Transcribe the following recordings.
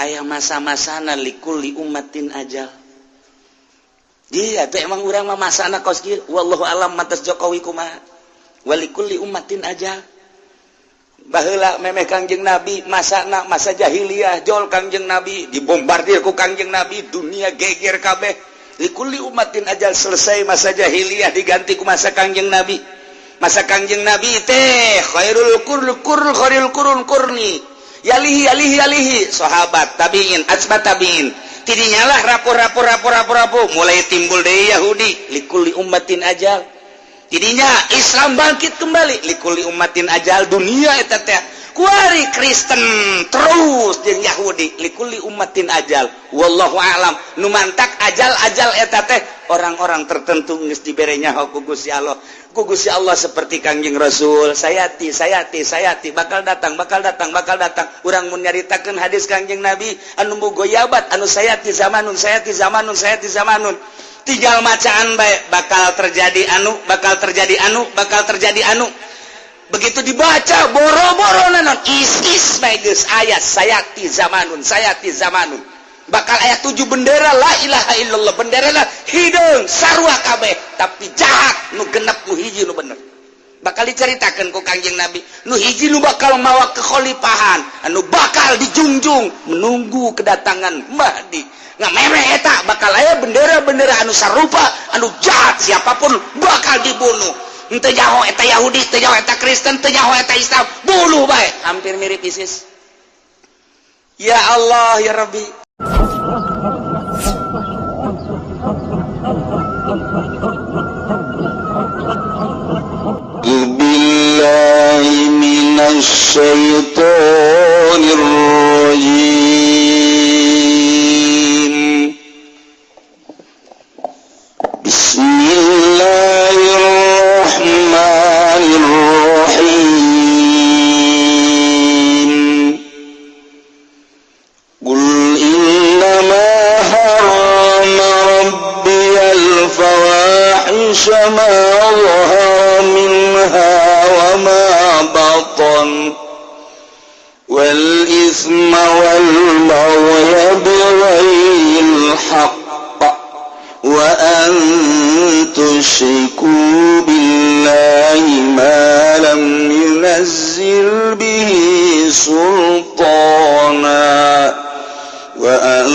Aya masa-masana likulli ummatin ajal. Dia teh emang urang mah masana kos kieu, wallahu alam matas Jokowi kumaha. Walikulli ummatin ajal. Baheula memeh Kangjeng Nabi masana masa jahiliyah, jol Kangjeng Nabi dibombardir ku Kangjeng Nabi, dunia geger kabeh. Likulli ummatin ajal, selesai masa jahiliyah diganti ku masa Kangjeng Nabi. Masa Kangjeng Nabi teh khairul qurun qurun khairul qurun qurni, yalihi yalihi yalihi sahabat, tabiin, atsba tabiin. Tidinya lah rapuh rapuh rapuh rapuh rapuh, mulai timbul deui Yahudi. Likulli ummatin ajal. Tidinya Islam bangkit kembali. Likulli ummatin ajal. Dunia eta teh kuari Kristen terus jeung Yahudi. Likulli ummatin ajal, wallahu alam. Nu mantak ajal-ajal eta teh orang-orang tertentu geus dibere nyaho ku Gusti Allah, ku Gusti Allah, seperti Kangjeng Rasul, sayati, sayati, sayati, bakal datang, bakal datang, bakal datang. Urang mun nyaritakeun hadis Kangjeng Nabi anu mugoyabat, anu sayati zamanun, sayati zamanun, sayati zamanun, tinggal macaan bae, bakal terjadi anu, bakal terjadi anu, bakal terjadi anu. Begitu dibaca boro-boro nanon is bae geus aya sayati zamanun, sayati zamanun, bakal aya tujuh bendera la ilaha illallah, bendera lah hideung sarua kabeh tapi jahat. Nu genep, nu hiji nu bener, bakal diceritakan ku Kangjeng Nabi, nu hiji nu bakal mawa kekhalifahan, anu bakal dijunjung menunggu kedatangan Mahdi. Ngamere eta bakal aya bendera-bendera anu sarupa anu jahat, siapapun bakal dibunuh. Henteu nyaho eta Yahudi, teu nyaho eta Kristen, teu nyaho eta Islam, bunuh bae. Hampir mirip ISIS. Ya Allah, ya Rabbi. بالله من الشيطان الرجيم. بسم الله الرحمن الرحيم. قل إنما حرم ربي الفواحش ما ظهر منها وما بطن والإثم والبغي بغير الحق وأن تشركوا بالله ما لم ينزل به سلطانا وأن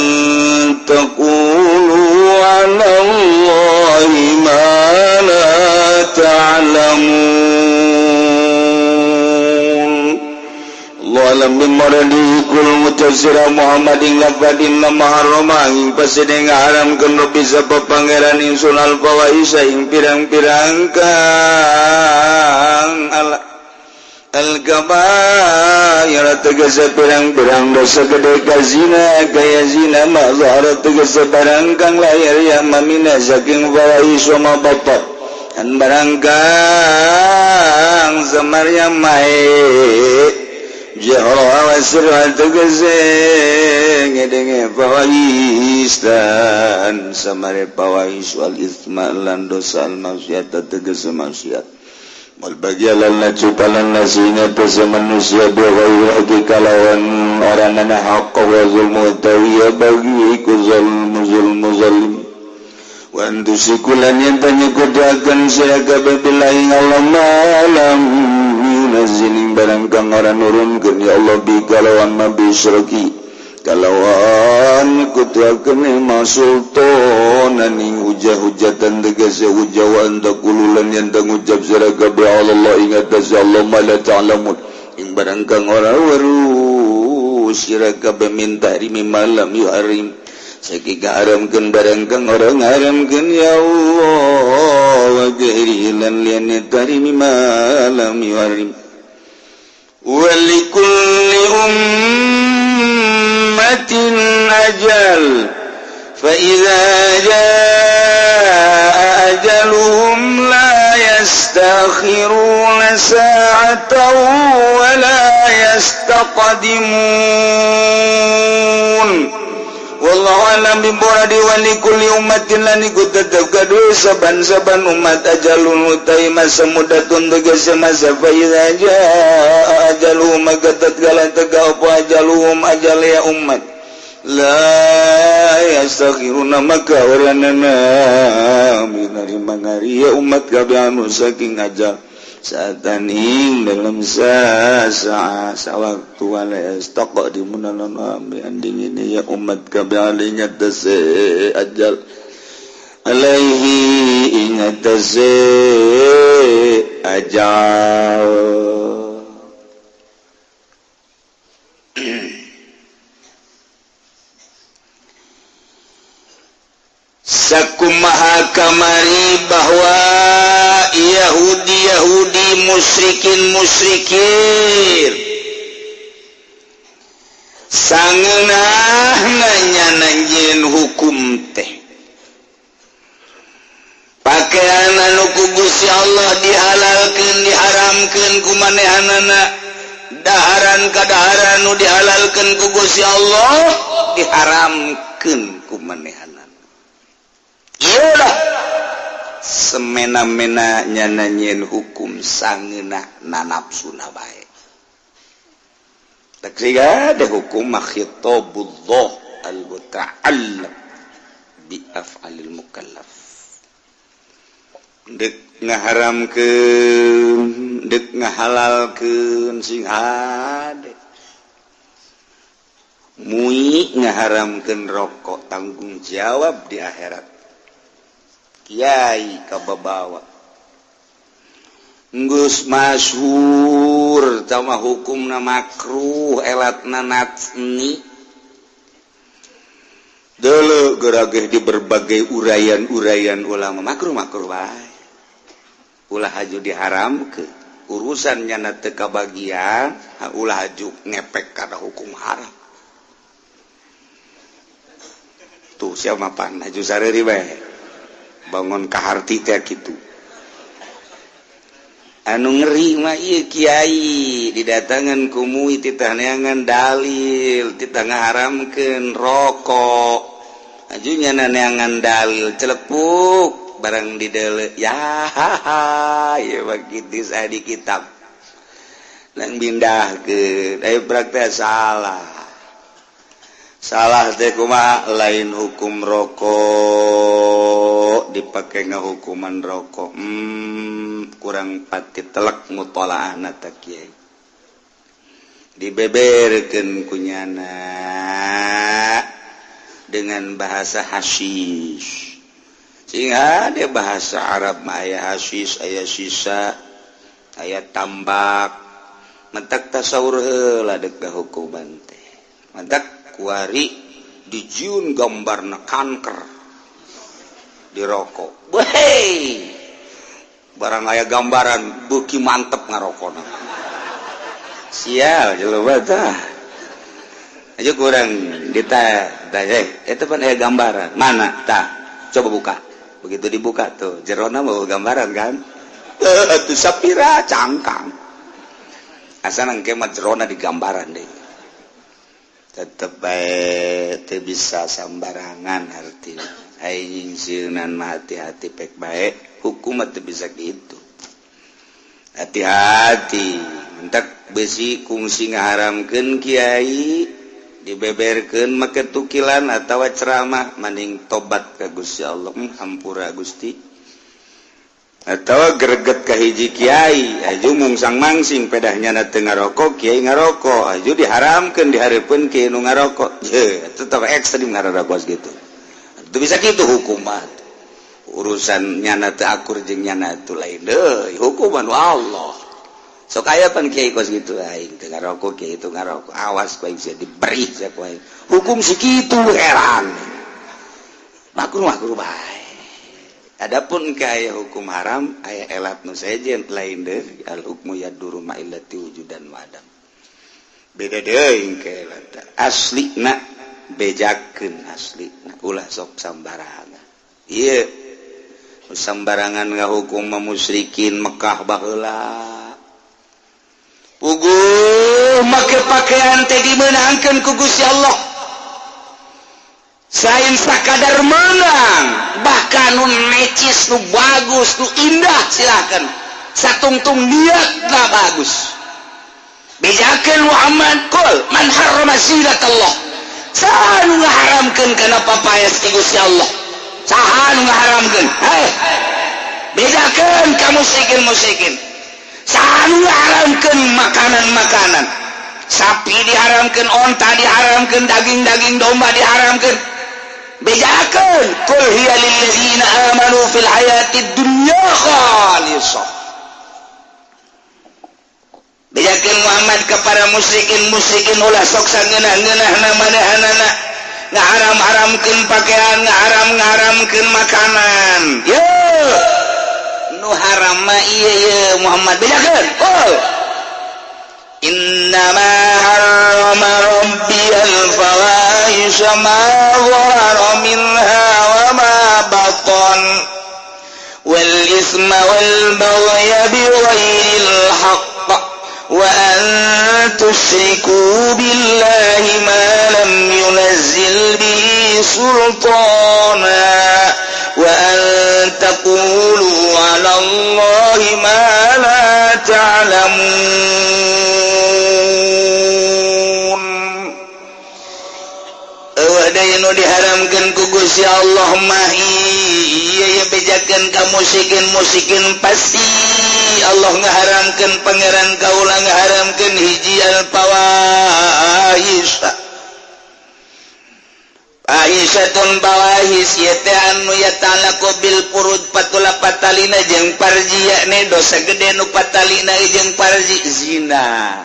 تقولوا على الله ما لا تعلمون. Allah alam bimuradihi. Kul ngucap sira Muhammad ing lafad innama harrama ing pasine ngaharamkeun rabbi sapa pangeran ingsun al fawahisya ing pirang-pirang kang ala al kabair, tegese pirang-pirang dosa gede, kazina kaya zina, ma zahara tegese barang kang lahir ya mamina saking fawahisya ma batat an barang kang samarya mae jahra wa sirra, tegese ngedenge fawahis dan samare fawahis, wal itsma lan dosa, al maksiat tegese maksiat, wal bagya lan lacutan nasina tegese manusia, bi ghairi haqqi kalawan orang nana haqq, wa zulmu tawiya bagi ku zulmu zulmu zalim, wa an tusyriku lan yen nyekutuakeun sira kabeh billahi Allah ma lam yunazzil barang kang ora nurunkeun ya Allah bi kalawan ma bi syirki kalawan nyekutuakeun ma sultanan ing hujah-hujatan tegese hujah, wa an taqulu lan yen ngucap sira kabeh Allah ing atas Allah ma la ta'lamun ing barang kang ora weruh sira kabeh, min tahrimi ma lam yuharrim saking ngaharamkeun barang kang ora ngaharamkeun ya Allah, wa ghairi lan liyane tahrimi ma lam yuharrim. Wa likulli ummatin ajal fa idza jaa ajaluhum la yastakhiruna sa'atan wa la yastaqdimun. Wallahu alam bimuradi. Wa likulli ummatin lan iku tetep kaduwe saban-saban umat ajalun utai masa mudatun tegese masa, fa idza jaa ajaluhum maka tatkala teka apa ajaluhum ajal ya umat. La yastakhiruna maka oranana minarima ngari ya umat kabeh anu saking ajal saatan ing dalam sa'a sawaktu wala yastaqdimuna lana anding ini ya umat kabeh alaihi atase ajal alaihi ing atase ajal. Sakumaha kamari bahwa Yahudi Yahudi musyrikin musyrikin sangeunah nanya nanjieun hukum teh pakaian anu ku Gusti Allah dihalalkeun diharamkeun ku manehanana, daharan kadaharan nu dihalalkeun ku Gusti Allah diharamkeun ku manehanana. Iyalah semena-mena nyananyin hukum sangeunah na nafsuna bae. Tak siga ada hukum khitabullah al-muta'alliq bi af'alil mukallaf. Dek ngaharamkeun, dek ngahalalkeun sing hade. Mui ngaharamkeun rokok tanggung jawab di akhirat. Kiai kababawa geus masyhur tama hukumna makruh elatna natni deuleu gerageh di berbagai uraian-uraian ulama makruh makruh bae ulah haju diharamkeun urusan nyana teu kabagian ulah haju ngepek kana hukum haram tuh siapa pan haju sareuri bae bangun kaharti teh kitu. Anu ngeri mah ieu kiai didatangan ku mui titah neangan dalil titah ngaharamkeun rokok aju nyana neangan dalil celepuk barang dideuleu ya ha ieu mah kitu sae di kitab nang bindahkeun aya praktek salah. Salah teh kumaha lain hukum rokok dipake ngahukuman rokok kurang pati telek mutolaahna teh kiai dibeberkeun ku nyana dengan bahasa hasyish sehingga ada bahasa Arab mah aya hasyish aya sisa aya tambak mentak tasawur heula deuk hukuman teh mentak kuari dijiun gambarna kanker dirokok. Weh, barang aya gambaran beuki mantep ngarokona. Sial jelema tah. Aja kurang dita eta pan aya gambaran. Mana tah? Coba buka. Begitu dibuka tuh jerona mau gambaran kan? Tuh sapira cangkang. Asa nangke mah jerona di gambaran deui. Tetep bae teu bisa sambarangan artina aing nyingsieunan mah hati-hati pek bae hukum mah teu bisa kitu hati-hati mentak besi kungsi ngaharamkeun kiai dibeberkeun make tukilan atawa ceramah maning tobat ka Gusti Allah hampura Gusti atawa greget ka hiji kiai aju mungsang mangsing pedahnya na teu ngarokok kiai ngarokok aju diharamkeun dihareupeun kiai nu ngarokok je tetep ekstrim ngarokok gitu teu bisa kitu hukuman urusan nyana teu akur jeung nyana teu lain deui hukuman Allah sok aya pan kiai kos kitu aing teu ngarokok kiai teu ngarokok awas ku aing sia diberi sia ku aing hukum sakitu heran makruh makruh bae. Adapun kaya hukum haram aya elat nu sejen lain deui al hukmu yaduru ma illati wujudan wa adam. Beda deui ke elat aslina bejakeun aslina ulah sok sambarangan. Ieu sambarangan ngahukum musyrikin Mekah baheula. Puguh make pakaian teh dimeunangkeun ku Gusti Allah. Sain sakadar menang bahkan nu necis nu bagus nu indah silakan satungtung niat lah bagus bejakeun Muhammad kul man harrama zinatallah Saha nu ngaharamkeun kana papaes ti Gusti Allah? Saha nu ngaharamkeun? Hei, bedakeun ka musyrikin-musyrikin. Saha nu ngaharamkeun makanan-makanan? Sapi diharamkeun, onta diharamkeun, daging-daging domba diharamkeun. Bejakeun, qul hiya lilladzina amanu fil hayatid dunya khalisah. Bejakeun Muhammad kepada musyrikin-musyrikin ulah sok sangeunah-ngeunahna manehanana ngaharam-haramkeun pakaian, ngaharam-ngaharamkeun makanan. Ye, nu haram mah ieu ye Muhammad bejakeun. Qul innama harrama rabbi al-fawahisha ma dhahara minha wa ma batan wal isma wal baghya bighairil haqq wa an tusyriku billahi ma lam yunazzil bihi sultana wa an taqulu 'ala Allahi ma la ta'lamun. Eueuh nu diharamkeun ku Gusti Allah mah ieu ye bejakeun ka musyrikin-musyrikin pasti Allah ngaharamkeun, pangeran kaula ngaharamkeun hiji al-fawahis. Fahisatun fawahis ieu teh anu yata'allaqu bil furuj patula patalina jeung parji, yakni dosa gede nu patalina jeung parji zina.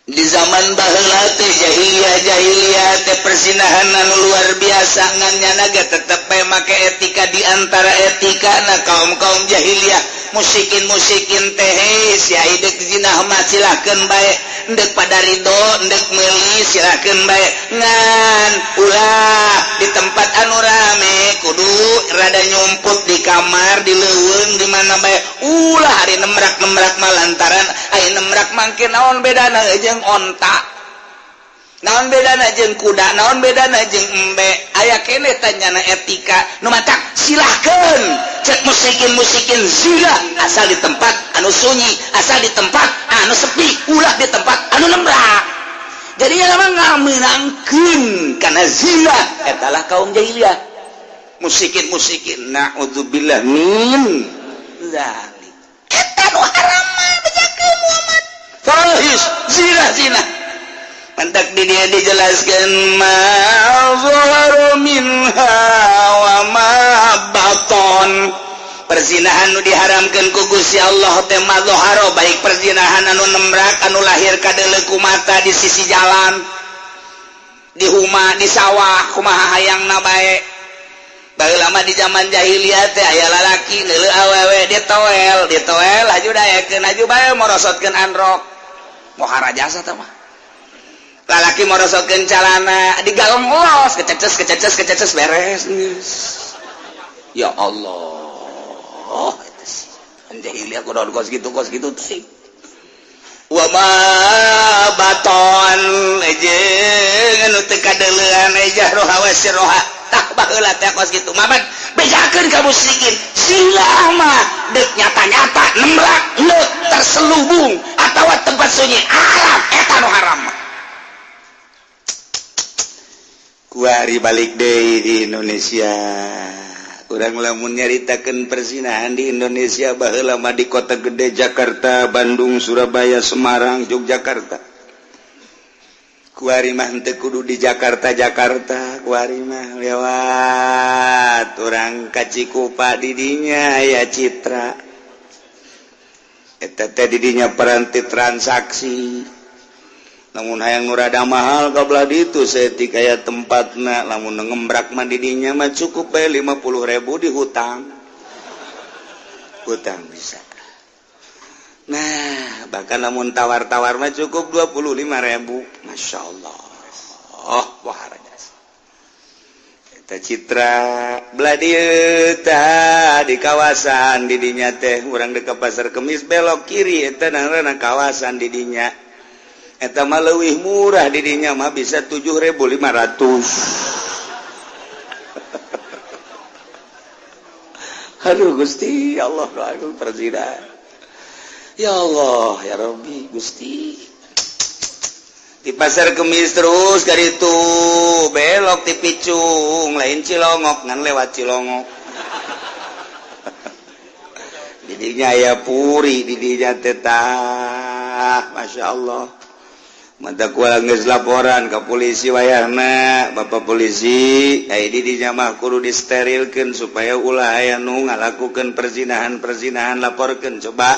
Di zaman baheula teh jahiliyah teh perzinahan anu luar biasa, ngan nyana ge tetep bae make etika. Di antara etika na kaum-kaum jahiliyah musyrikin-musyrikin teh sia deuk zina mah silahkeun bae, endek pada ridho endek meuli silahkeun bae, ngan ulah di tempat anu rame, kudu rada nyumput di kamar, di leuweung, di mana bae, ulah hari nemrak-nemrak mah lantaran aya nemrak mangke naon bedana jeung onta, naon bedana jeung kuda, naon bedana jeung embe. Aya keneh tanyana etika nu matak silahkeun cek musyrikin-musyrikin zina asal di tempat anu sunyi, asal di tempat anu sepi, ulah di tempat anu nemrak. Jadi nya mah ngamenangkeun kana zina eta lah kaum jahiliyah musyrikin-musyrikin, naudzubillah min dzalik. Eta nu haram mah bejakeun Muhammad fahis zina zina. Mantak di dia dijelaskan ma zahara minha wa ma baton. Perzinahan nu diharamkeun ku Gusti Allah teh ma zahara, baik perzinahan anu nemrak anu lahir kadeuleu ku mata di sisi jalan, di huma, di sawah, kumaha hayangna bae. Baheula mah di zaman jahiliyah teh aya lalaki neuleu awewe ditoel, ditoel laju daekeun laju bae morosotkeun androk. Mohara jasa teh mah. Lalaki morosotkeun calana digalong los kececes kececes kececes beres. Ya Allah, itu sih jahiliyah kudu kos gitu teh. Wa ma baton jeung anu teu kadeuleuan jahroha wa sirroha. Tah baheula teh kos kitu. Maman bejakeun ka musyrikin sila mah deuk nyata-nyata nemrak leuk terselubung atawa tempat sunyi haram, eta nu haram. Kuari balik deui di Indonesia. Urang lamun nyaritakeun perzinahan di Indonesia baheula mah di kota gede Jakarta, Bandung, Surabaya, Semarang, Yogyakarta. Kuari mah henteu kudu di Jakarta Jakarta, kuari mah lewat urang ka Cikupa di dinya aya Citra. Eta teh di dinya peranti transaksi. Namun hayang nu rada mahal ka belah ditu saeutik aya tempatna, lamun ngembrak mah di dinya mah cukup bae 50.000 di hutang. Hutang bisa. Nah, bahkan lamun tawar-tawar mah cukup 25.000. Masya Allah. Oh, wah rajas. Eta Citra belah dieu tah di kawasan di dinya teh urang deuk ka Pasar Kemis belok kiri eta ngaranna kawasan di dinya. Eta mah leuwih murah di dinya mah bisa 7.500. Aduh Gusti Allah doaku perzinahan. Ya Allah ya Rabbi Gusti. Di pasar Kemis terus ka ditu belok ti Picung lain Cilongok ngan lewat Cilongok. Didinya aya puri didinya teh tah Masya Allah. Mata kula geus laporan ka polisi wayahna, Bapak polisi, ai didinya mah kudu disterilkeun supaya ulah aya nu ngalakukeun perzinahan-perzinahan, laporkeun coba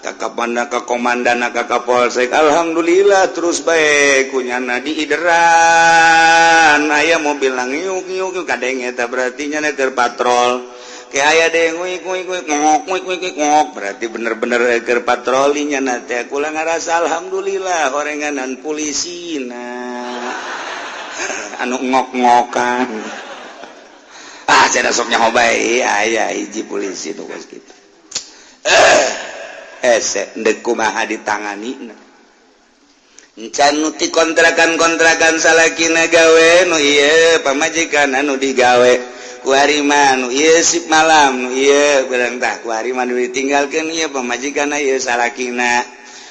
ka kapanda ka komandan ka kapolsek. Alhamdulillah terus bae kunyana diideran aya mobil ngiuk-ngiuk kadenge eta berarti nya keur patrol. Ke aya deui nguik nguik nguik ngok nguik nguik ngok berarti bener-bener keur patroli nya teh. Kula ngarasa alhamdulillah horenganan polisina anu ngok-ngokan. Ah cenah sok nyaho bae aya hiji polisi nu kos kitu. Hese ndek kumaha ditangani encan nu ti kontrakan-kontrakan salakina gawe nu ieu pamajikan anu digawe ku hari mah nu ieu sip malam nu ieu barang tah ku hari mah nu ditinggalkeun ieu pamajikan ieu salakina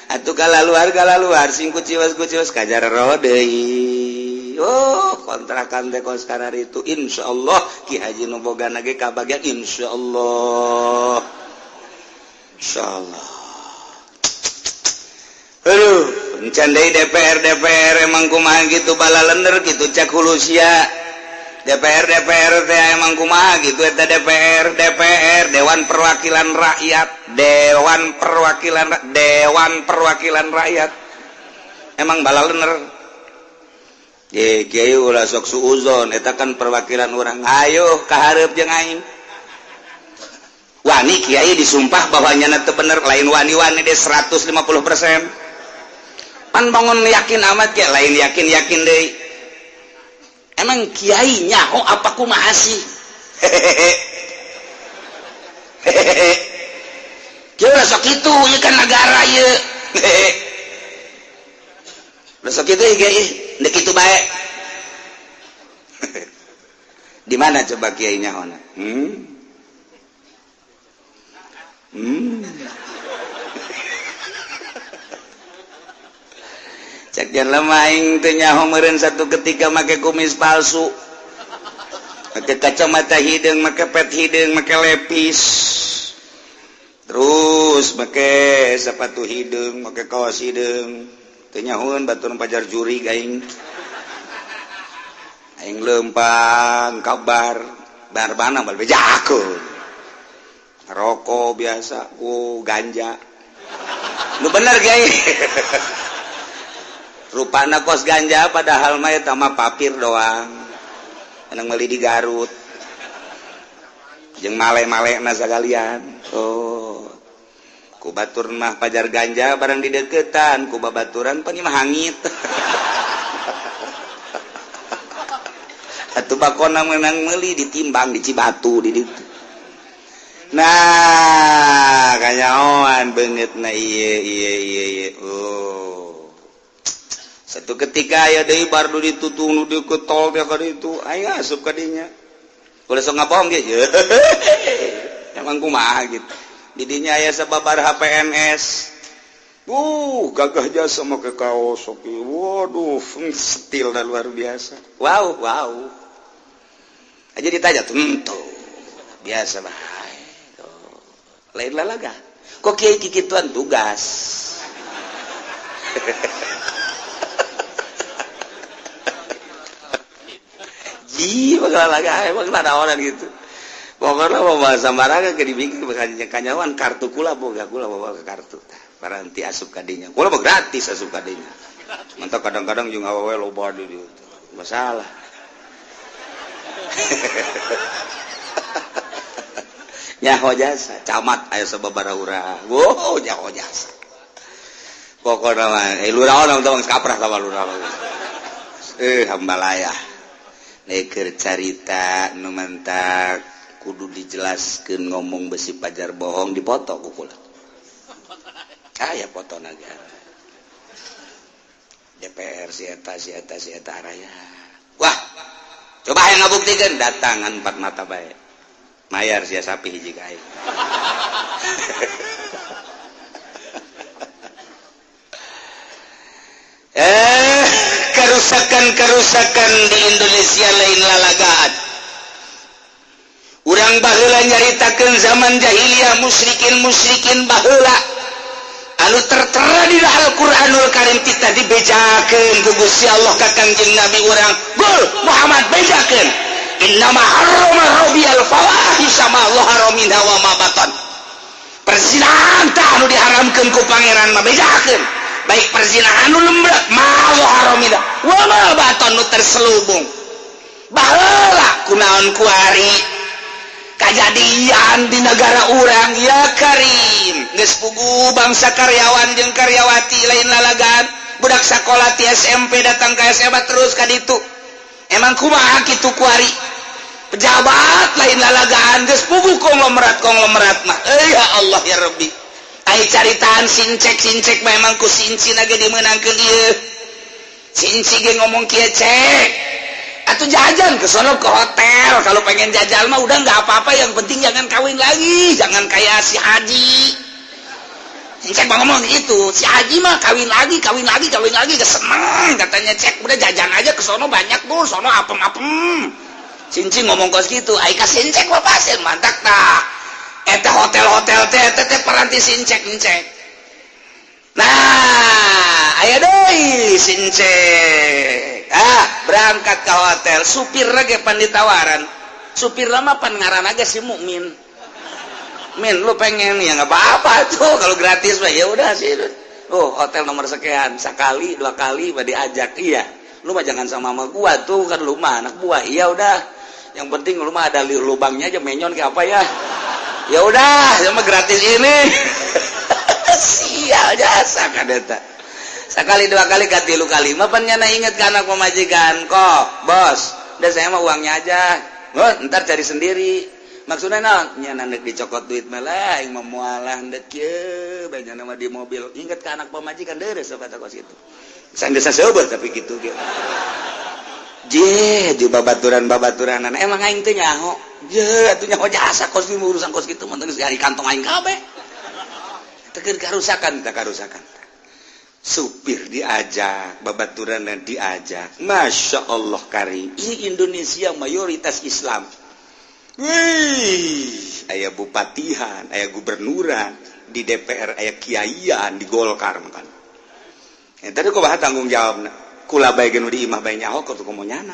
atuh kalaluar sing kuciwas-kuciwas kajar roh deui. Oh kontrakan teh kos kararitu insyaallah Ki Haji nu bogana ge kabagian insyaallah insyaallah. Aduh, encan deui DPR DPR emang kumaha gitu balalender gitu cak hulusia. DPR DPR teh emang kumaha gitu eta DPR DPR Dewan Perwakilan Rakyat, Dewan Perwakilan Dewan Perwakilan Rakyat. Emang balalender. Ye kiai ulah sok suuzon eta kan perwakilan urang. Ayo ka hareup jeung aing. Wani kiai disumpah bahwa nyana teu bener, lain wani-wani deh 150%. Pan bangun yakin amat kiai, lain yakin-yakin deui. Emang kiai nyaho apa kumaha sih? Hehehe. Hehehe. Kiai ulah sok kitu ieu kan negara ieu. Hehehe. Ulah sok kitu ieu kiai, ndek kitu bae. Di mana coba kiai nyahona? Cek lemah aing teh nyaho meureun satu ketika make kumis palsu, make kacamata hideung, make pet hideung, make lepis, terus make sepatu hideung, make kaos hideung. Teu nyahoeun batur pajar jurig aing. Aing leumpang kabar bar-bana bal bejakeun. Rokok biasa, ganja. Lu bener kiai. Rupana kos ganja padahal mah eta mah papir doang. Menang meuli di Garut. Jeung male-malena sagalian. Oh. Ku batur mah pajar ganja barang dideukeutan, ku babaturan pan mah hangit. Atuh bakona menang meuli ditimbang di Cibatu di ditu. Nah, kanyahoan beungeutna ieu ieu ieu ieu. Oh. Satu ketika aya deui bar nu ditutung nu diketol teh ka ditu, aing asup ka dinya. Ulah sok ngabohong ge. Emang kumaha gitu. Di dinya aya sababaraha PNS. Gagah jasa make kaos sok. Waduh, stil dah luar biasa. Wow, wow. Aja ditanya tentu. Biasa bae. Lain lalaga. Kok kiai kikituan tugas. Ji, bakal lalaga emang nanaonan gitu. Pokoknya mau bahasa maraga ke dibikir bakal kanyawan kartu kula boga kula bawa ke kartu. Paranti asup kadinya. Kula mah gratis asup kadinya. Mantap kadang-kadang jeung awewe loba di dieu. Masalah. Nyaho jasa, camat aya sababaraha urang. Wow, nyaho jasa. Pokona mah lurah tong kaprah sama lurah. Hambalaya. Neker carita nu mantak kudu dijelaskeun ngomong besi pajar bohong dipoto ku kula. Aya foto nagara. DPR si eta si eta si eta araya. Wah, coba yang ngabuktikeun datangan empat mata bae. Mayar sia sapi hiji ka aing. Karusakan-karusakan di Indonesia lain lalagaan. Urang baheula nyaritakeun zaman jahiliyah, musyrikin-musyrikin baheula anu tertera di Al-Qur'anul Karim. Kita dibejakeun ku Gusti Allah ka Kangjeng Nabi urang, "Gul Muhammad, bejakeun, innama harrama rabbi al fawahisha ma dhahara minha wa ma batan." Perzinahan tah anu diharamkeun ku Pangeran mah, bejakeun, baik perzinahan nu lembrek, ma dhahara minha wa ma batan, nu terselubung. Baheula kunaon kuari kejadian di negara urang, ya Karim? Geus puguh bangsa karyawan jeung karyawati lain lalagan. Budak sekolah ti SMP datang ke SMA terus ka ditu. Emang kumaha kitu kuari? Pejabat lain lalagaan, geus puguh konglomerat konglomerat mah. Eh, ya Allah ya Rabbi, ai caritaan sincek sincek memang ku sinci ge dimeunangkeun ieu. Sinci ge ngomong kieu, "Cek atau jajan ke sono, ke hotel. Kalau pengen jajan mah udah nggak apa-apa, yang penting jangan kawin lagi, jangan kayak si Haji." Cek mah ngomong itu, si Haji mah kawin lagi, kawin lagi, kawin lagi, kesenang katanya. "Cek, udah jajan aja ke sono, banyak tuh sono, apem-apem." Cincin ngomong kos gitu, ai ka sincek mah pasir mantak tak eta hotel-hotel teh teh teh paranti sincek sincek. Nah, aya deui sincek, ah, berangkat ke hotel, supir lagi pan ditawaran. Supir lama pan ngaran aja si Mukmin. "Min, lu pengen ya nggak apa-apa tuh kalau gratis mah." Ya udah sih. Oh, hotel nomor sekian, sekali dua kali mah diajak. "Iya, lu mah jangan sama mama gua tuh, kan lu mah anak buah." "Iya udah, yang penting lu mah ada lubangnya aja, menyon kayak apa ya." Ya udah, sama gratis ini. Sial jasa kadeta. Sekali dua kali, katilu kali mah pan nyana inget ke anak pemajikan. "Kok bos, udah, saya mah uangnya aja. Oh, ntar cari sendiri." Maksudnya naon? Nyana ndek dicokot duit malah aing mah moal ndek kieu bae nyana mah di mobil. Inget ke anak pemajikan, deres apa kos gitu. Sandesa seubeuh tapi gitu gitu. Je, di babaturan-babaturanan emang aing teh nyaho. Je, atuh nyaho jasa kos urusan kos gitu mah geus di kantong aing kabeh. Teu karusakan, teu karusakan. Supir diajak, babaturan dan diajak. Masya Allah karim. Ini Indonesia mayoritas Islam. Wih, aya bupatihan, aya gubernuran, di DPR aya kiaian, di Golkar makan. Ya, tadi kok bahas tanggung jawab. Kula bae nu di imah bae nyaho kok komo nyana.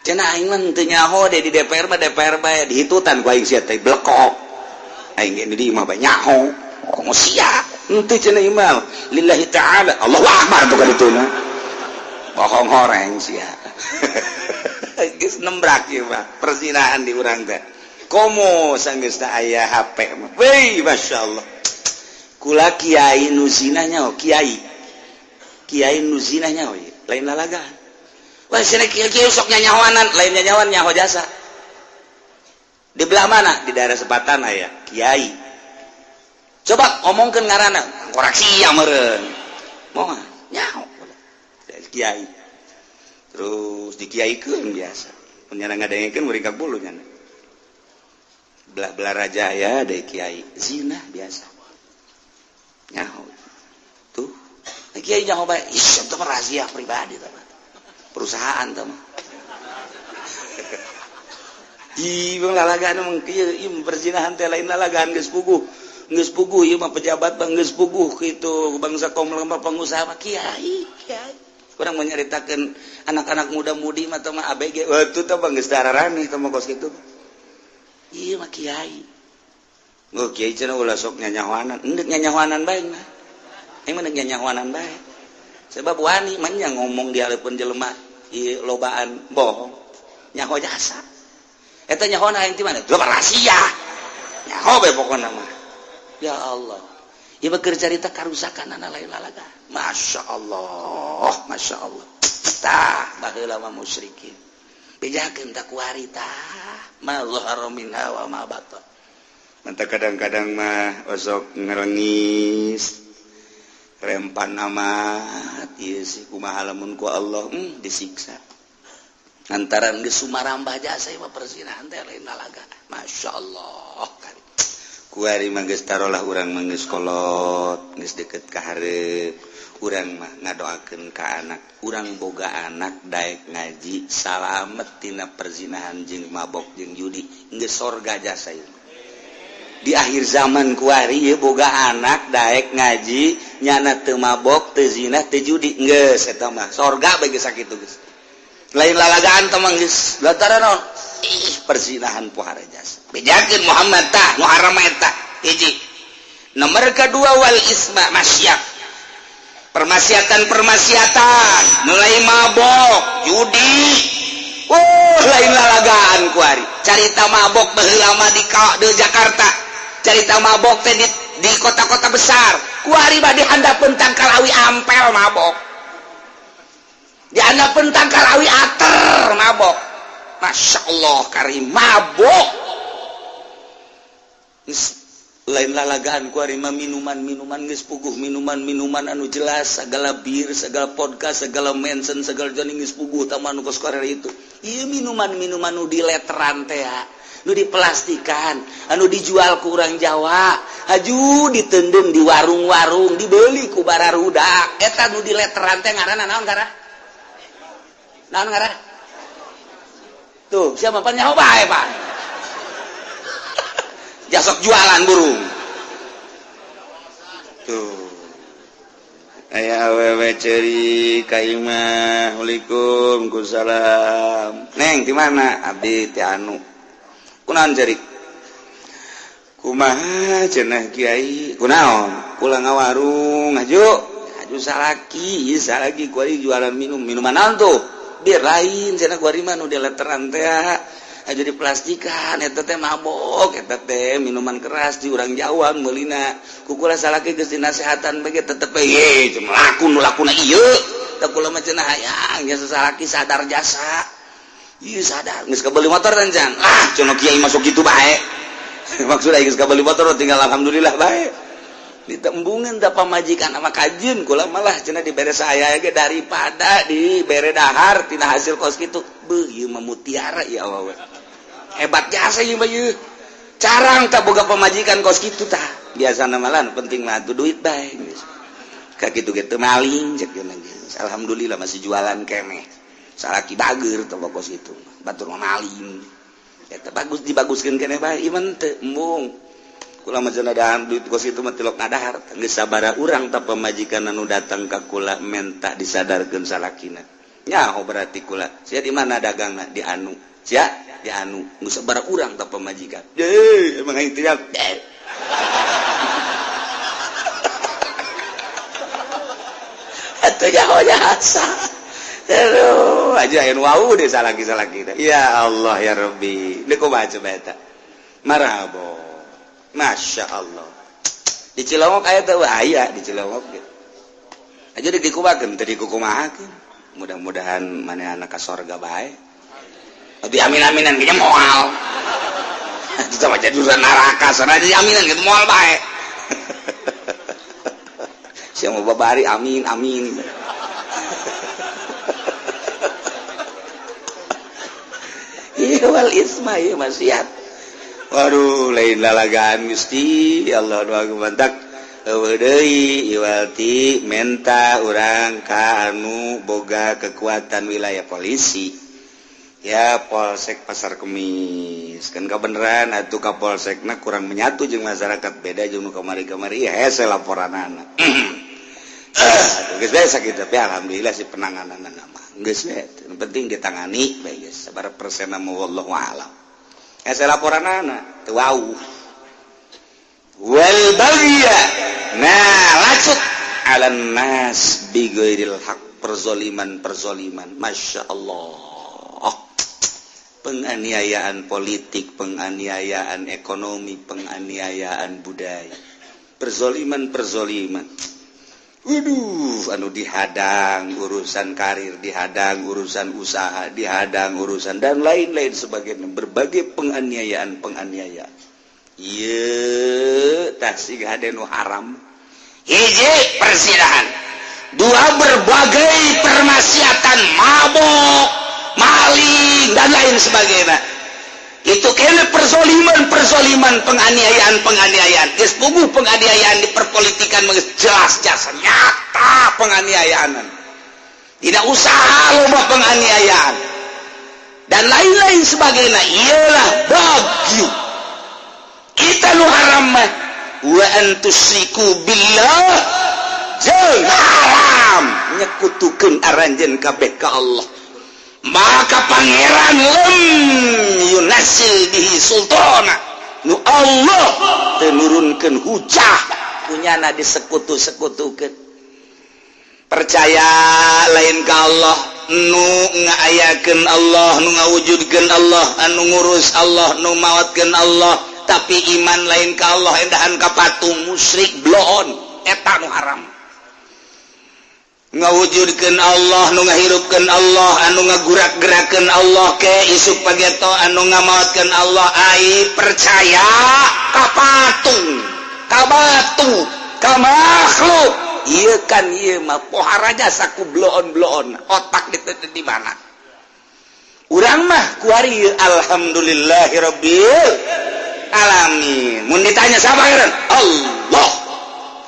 Cenah aing mah teu nyaho deh, di DPR mah DPR bae dihitutan ku aing sia teh blekok. Aing ge di imah bae nyaho. Komo sia? Henteu cenah imah. Lillahi ta'ala. Allahu akbar tuh kadituna. Bohong horeng sia. Geus nembrak ieu mah perzinahan di urang teh. Komo sanggeus aya HP mah. Wih, masyaallah. Kula kiai nu zina nyaho, kiai. Kiai nu zina nyaho, lain lalagaan. Wah, sini kiai kiai sok nyanyawanan, lain nyanyawan, nyaho jasa. Di belah mana? Di daerah Sepatan aya kiai. Coba ngomongkeun ngaranna, koreksi ya meureun. Moal nyaho. Kiai. Terus dikiaikeun biasa. Penyana ngadengekeun muringkak bulu nyana. Belah-belah raja ya dari kiai zina biasa. Nyaho. Tuh. Kiai nyaho bae. Ih, itu mah rahasia pribadi tah. Perusahaan tah mah. Ih, bang lalagaan emang kieu, ieu perzinahan teh lain lalagaan, geus puguh. Geus puguh ieu mah pejabat bang geus puguh kitu, bangsa konglomerat, pengusaha mah kiai, kiai. Kurang menyeritakan anak-anak muda-mudi mah mah ABG. Wah, itu teh bang geus dararane teh mah kos kitu. Ieu mah kiai. Oh, kiai cenah ulah sok nyanyahoanan. Endek nyanyahoanan bae mah. Aing mah nyanyahoanan bae. Sebab wani mah ngomong di hareupeun jelema ieu lobaan bohong. Nyaho jasa. Eta nyaho aing ti mana? Itu rahasia. Nyaho bae pokona mah. Ya Allah. Ieu mah keur carita karusakan anak lain lalaga. Masya Allah, Masya Allah. Tah, baheula mah musyrikin. Bejakeun tak kuari tah. Ma zahara minha wa ma batan. Mantap kadang-kadang mah osok ngerengis. Rempan amat ieu sih, kumaha lamun ku Allah disiksa. Lantaran geus sumarambah jasa mah perzinahan teh lain lalaga. Masya Allah kan. Kuari mah geus tarolah urang mah geus kolot, geus deket ka hareup. Urang mah ngadoakeun ka anak urang, boga anak daek ngaji, salamet tina perzinahan jeung mabok jeung judi, geus sorga jasa ieu di akhir zaman kuari. Ieu boga anak daek ngaji, nyana teu mabok, teu zina, teu judi, geus eta mah sorga bagi sakitu. Geus lain lalagaan teh, geus lantaran naon? Ih, perzinahan pohara jasa. Bejakeun Muhammad tah nu haram eta hiji. Nomor kedua, wal isma, maksiat, permaksiatan-permaksiatan mulai mabok, judi. Oh, lain lalagaan kuari carita mabok. Baheula mah di Jakarta carita mabok teh di kota-kota besar. Kuari mah di handapeun tangkal awi ampel mabok, di handapeun tangkal awi ater mabok. Masya Allah, karim mabok. Lain lalagaan kuari mah. Minuman-minuman geus puguh, minuman-minuman anu jelas, segala bir, segala vodka, segala Mansion, segala joning geus puguh tah nu kos itu. Ieu minuman-minuman nu di letteran teh, nu diplastikan, anu dijual ku urang Jawa, haju ditendem di warung-warung, dibeli ku bararudak, eta nu di letteran teh ngaranna naon? Ngaran naon? Ngaran tuh siapa nyaho bae, Pak? Jasok jualan burung tuh. Aya awewe ceri ka imah. "Assalamualaikum." "Salam, Neng, di mana?" "Abdi ti anu." "Kunaon ceri?" "Kumaha cenah, Kiai?" "Kunaon?" "Kula ngawarung, aju aju salaki ieu, salaki kuari jualan minum." "Minuman naon tuh?" "Bir." "Lain cenah, kuari mah nu di letteran teh, aja di plastikan, eta teh mabok, eta teh minuman keras di urang Jawa meulina." Ku kula salaki geus dinasehatan bae tetep ye laku nu lakuna ieu. Tah, kula mah cenah hayang jasa salaki sadar jasa. Ieu sadar geus kabeli motor can? "Ah," cenah, "kiai masuk kitu bae." Maksud aing geus kabeli motor, tinggal alhamdulillah bae. Ditembungan da pamajikan sama kajeun kula malah cenah dibere saya ge daripada dibere dahar tina hasil kos kitu. Beuh, ieu mah mutiara ya Allah, hebat jasa ieu mah. Ieu carang tak boga pamajikan kos kitu tah. Biasana malah penting mah tuh duit bae geus ka kitu gitu, maling cek. Alhamdulillah masih jualan keneh, salaki bager tuh kos itu, batur mah maling. Eta bagus, dibaguskeun keneh bae. Ieu teu embung kula mah cenah, duit kos itu mah tilok ngadahar. Geus sabaraha urang tah pamajikan anu datang ka kula menta disadarkeun salakina. Nyaho berarti kula, "Sia di mana dagangna?" "Di anu." "Sia di anu." Geus sabaraha urang tah pamajikan. Deh, emang aing teriak deh. Atuh nyaho jasa. Aduh, aja anu wau deh salaki-salaki. Ya Allah ya Rabbi. Ini kumaha coba eta? Marhaba. Masya Allah. Di Cilongok aya teu? Aya di Cilongok gitu. Aja dikumahakeun teu dikukumahakeun. Mudah-mudahan manehna ka sorga bae. Tapi amin-aminan kayaknya moal. Itu sama jadi urusan neraka sana aja, aminan gitu moal bae. Siapa mau babari amin amin. Iya, wal isma, iya maksiat. Waduh, lain lalagaan Gusti Allah nu mantak eueuh deui iwalti menta urang ka anu boga kekuatan wilayah polisi ya, Polsek Pasar Kemis kan. Kebenaran atuh ka Polsekna kurang menyatu jeung masyarakat, beda jeung nu kamari-kamari. Ya hese laporanana. Aduh, geus biasa kitu, tapi alhamdulillah sih penanganan mah geus we, penting ditangani bae geus sabaraha persen mah wallahu a'lam. Hese laporanana teu wau. Wal bagya, nah lacut, ala nas bi ghairil haq, perzoliman perzoliman. Masya Allah, penganiayaan politik, penganiayaan ekonomi, penganiayaan budaya, perzoliman perzoliman. Waduh, anu dihadang urusan karir, dihadang urusan usaha, dihadang urusan dan lain-lain sebagainya, berbagai penganiayaan penganiayaan. Ieu tah siga nu haram. Hiji perzinahan, dua berbagai permaksiatan, mabok, maling dan lain sebagainya. Itu kene perzoliman, perzoliman, penganiayaan, penganiayaan. Geus puguh penganiayaan di perpolitikan geus jelas jasa nyata penganiayaan. Tidak usah loba penganiayaan dan lain-lain sebagainya. Iyalah bagyu. Kita nu haram mah wa an tusyriku billah, jeung haram nyekutukeun aranjeun kabeh ka Allah. Maka Pangeran lam yunazzil bihi sultana, nu Allah teu nurunkeun hujah punyana disekutu-sekutukeun. Percaya lain ka Allah, nu ngaayakeun Allah, nu ngawujudkeun Allah, anu ngurus Allah, nu mawatkeun Allah, tapi iman lain ka Allah, endahan ka patung, musyrik bloon. Eta nu haram. Ngawujudkeun Allah, nu ngahirupkeun Allah, anu ngagurak-gerakeun Allah ke isuk pageto, anu ngamaotkeun Allah, ai percaya ka patung, ka batu, ka makhluk. Ieu kan ieu mah pohara jasa ku bloon-bloon otak di mana. Urang mah kuari alhamdulillahirabbil alamin. Mun ditanya siapa Pangeran? Allah.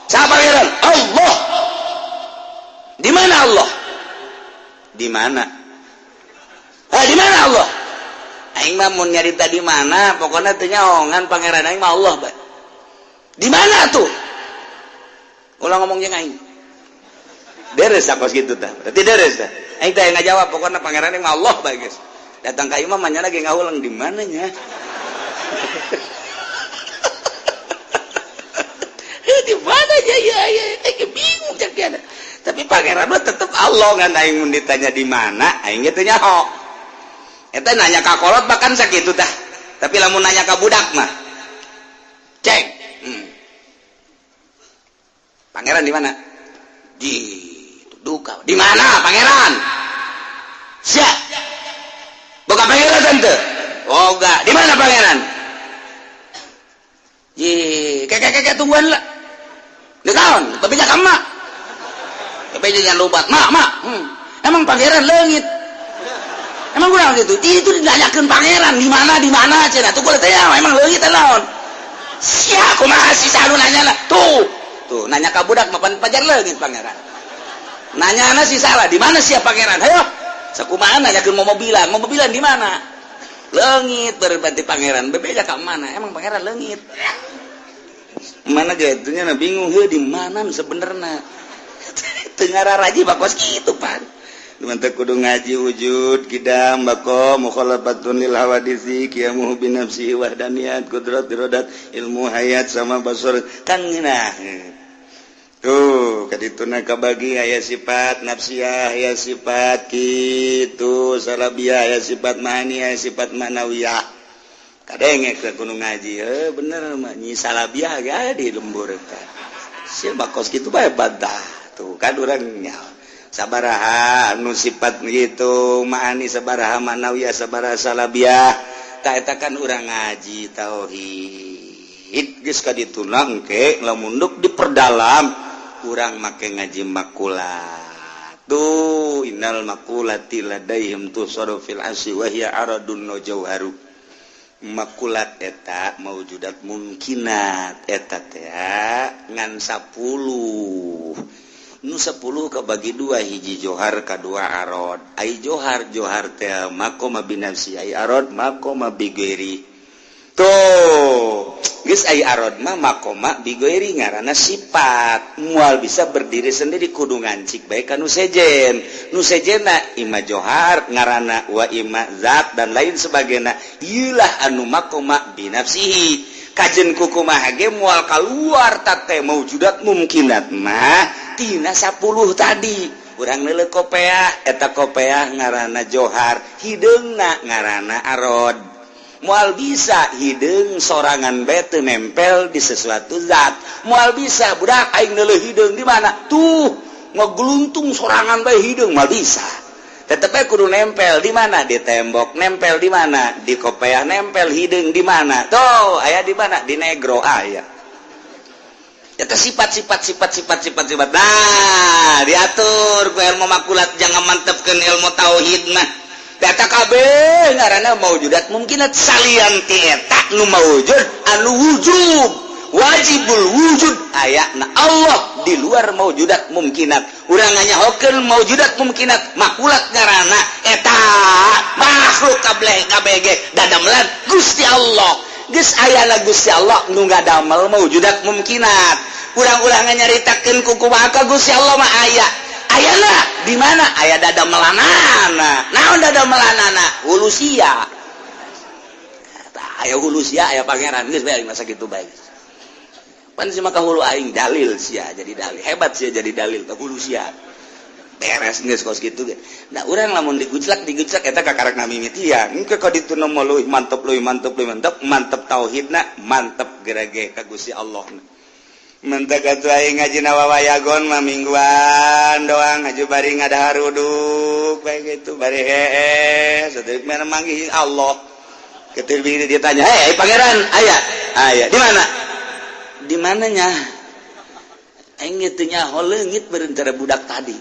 Siapa Pangeran? Allah. Di mana Allah? Di mana? Ah, di mana Allah? Aing mah mun nyarita di mana, pokoknya teu nyaongan Pangeran aing mah Allah bae. Di mana tuh? Ulah ngomong jeung aing. Deres apa gitu tah? Berarti deres tah. Aing teh ngajawab pokoknya Pangeran aing mah Allah bae geus. Datang ka imah mah lagi ngawulang di mananya. Di mana ya ya ya, aing bingung cek dia. Tapi Pangeran mah tetep Allah, ngan aing mun ditanya di mana aing ge teu nyaho. Eta nanya ka kolot bahkan sakitu tah. Tapi lamun nanya ka budak mah cek. Pangeran di mana? Di duka. Di mana Pangeran? Sia. Boga pangeran tante? Boga. Di mana Pangeran? Ye, kek tungguan lah. Di kaon, tapi ka emak. Tapi jangan lupa, mak, mak. Emang Pangeran leungit. Emang kurang gitu. Itu ditanyakeun Pangeran di mana, di mana cenah. Tuh boleh tanya, emang leungit naon? Sia kumaha sih sanu nanya lah. Tuh. Tuh, nanya ka budak mapan pajar leungit Pangeran. Nanya sih salah, di mana sia Pangeran? Hayo. Sakumaha nanyakeun mau mobilan, mau mobilan di mana? Leungit berarti Pangeran. Bebeja ka mana? Emang Pangeran leungit. Mana gitunya na bingung heuh di mana sebenarnya. Tengara raji bakos gitu pan. Mantap kudu ngaji wujud kidam bako mukhalafatun lil hawadisi qiyamuhu bi nafsihi wahdaniyat qudrat iradat ilmu hayat sama basar kan ngeunah. Tuh kadituna kabagi aya sifat nafsiyah, aya sifat kitu salabiyah, aya sifat ma'ani, aya sifat manawiyah. Kadenge ke kudu ngaji heuh bener mah nyi salabiyah ge aya di lembur eta. Sia bakos kitu bae bantah. Tuh kan urang nyaho sabaraha nu sifat gitu ma'ani, sabaraha manawiyah, sabaraha salabiyah. Tak eta kan urang ngaji tauhid geus ka dituna engke lamun duk diperdalam urang make ngaji makulat. Tuh innal makulati ladaihim tusadu fil asy wa hiya aradun jauharu. Makulat eta maujudat mungkinat eta teh ngan 10. Nu 10 kabagi dua, hiji johar kadua arod. Ai johar johar teh makoma binafsi, ai arod makoma bighairi. Tuh geus ai arod mah makoma bighairi ngaranna sifat, moal bisa berdiri sendiri kudu ngancik bae ka nu sejen. Nu sejenna ima johar ngaranna wa ima zat dan lain sebagainya. Ieulah anu makoma binafsihi. Kajen kukumaha ge moal kaluar tate maujudat mungkinat mah tina 10 tadi. Urang neuleuh kopeah, eta kopeah ngaranna johar, hideungna ngaranna arod. Moal bisa hideung sorangan bae teu nempel di sesuatu zat. Moal bisa budak aing neuleuh hideung di mana? Tuh ngegeluntung sorangan bae hideung moal bisa. Tetep aja kudu nempel di mana? Di tembok, nempel di mana? Di kopeah, nempel hideung di mana? Tuh, aya di mana? Di negro aya. Eta sifat sifat sifat sifat sifat sifat. Nah, diatur ku ilmu makulat jangan mantepkeun ilmu tauhid mah. Data kabeh ngaranna maujudat mungkinat. Salian ti eta nu maujud, anu wujub, wajibul wujud, aya na Allah di luar maujudat mungkinat. Urang nganyahokeun maujudat mungkinat makulat ngaranna eta makhluk kabeh KBG dadamelan Gusti Allah. Geus aya Gusti Allah nu ngadamel maujudat mungkinat. Urang-urang nyaritakeun ku kumaha ka Gusti Allah mah aya. Ayana di mana? Aya dadamelanana. Naon dadamelanana? Hulusia. Aya hulusia, aya pangeran, geus bae masa kitu bae. Pan si maka hulu aing dalil sia jadi dalil. Hebat sia jadi dalil ke hulu sia. Beres geus kos kitu ge. Nah, urang lamun diguclak diguclak eta kakarak mimitian. Engke ka ditu mah leuwih mantep, leuwih mantep, leuwih mantep, mantep tauhidna, mantep gerege ka Gusti Allah. Mentek atuh aing ngaji wawayagon mah mingguan doang, ngaji bari ngadaharuduk bae gitu, bari heeh sadeuk mana manggih Allah. Ketir dia tanya, "Hei pangeran, aya?" "Aya." "Di mana?" "Di mananya?" Aing teu nyaho leungit beureun cara budak tadi.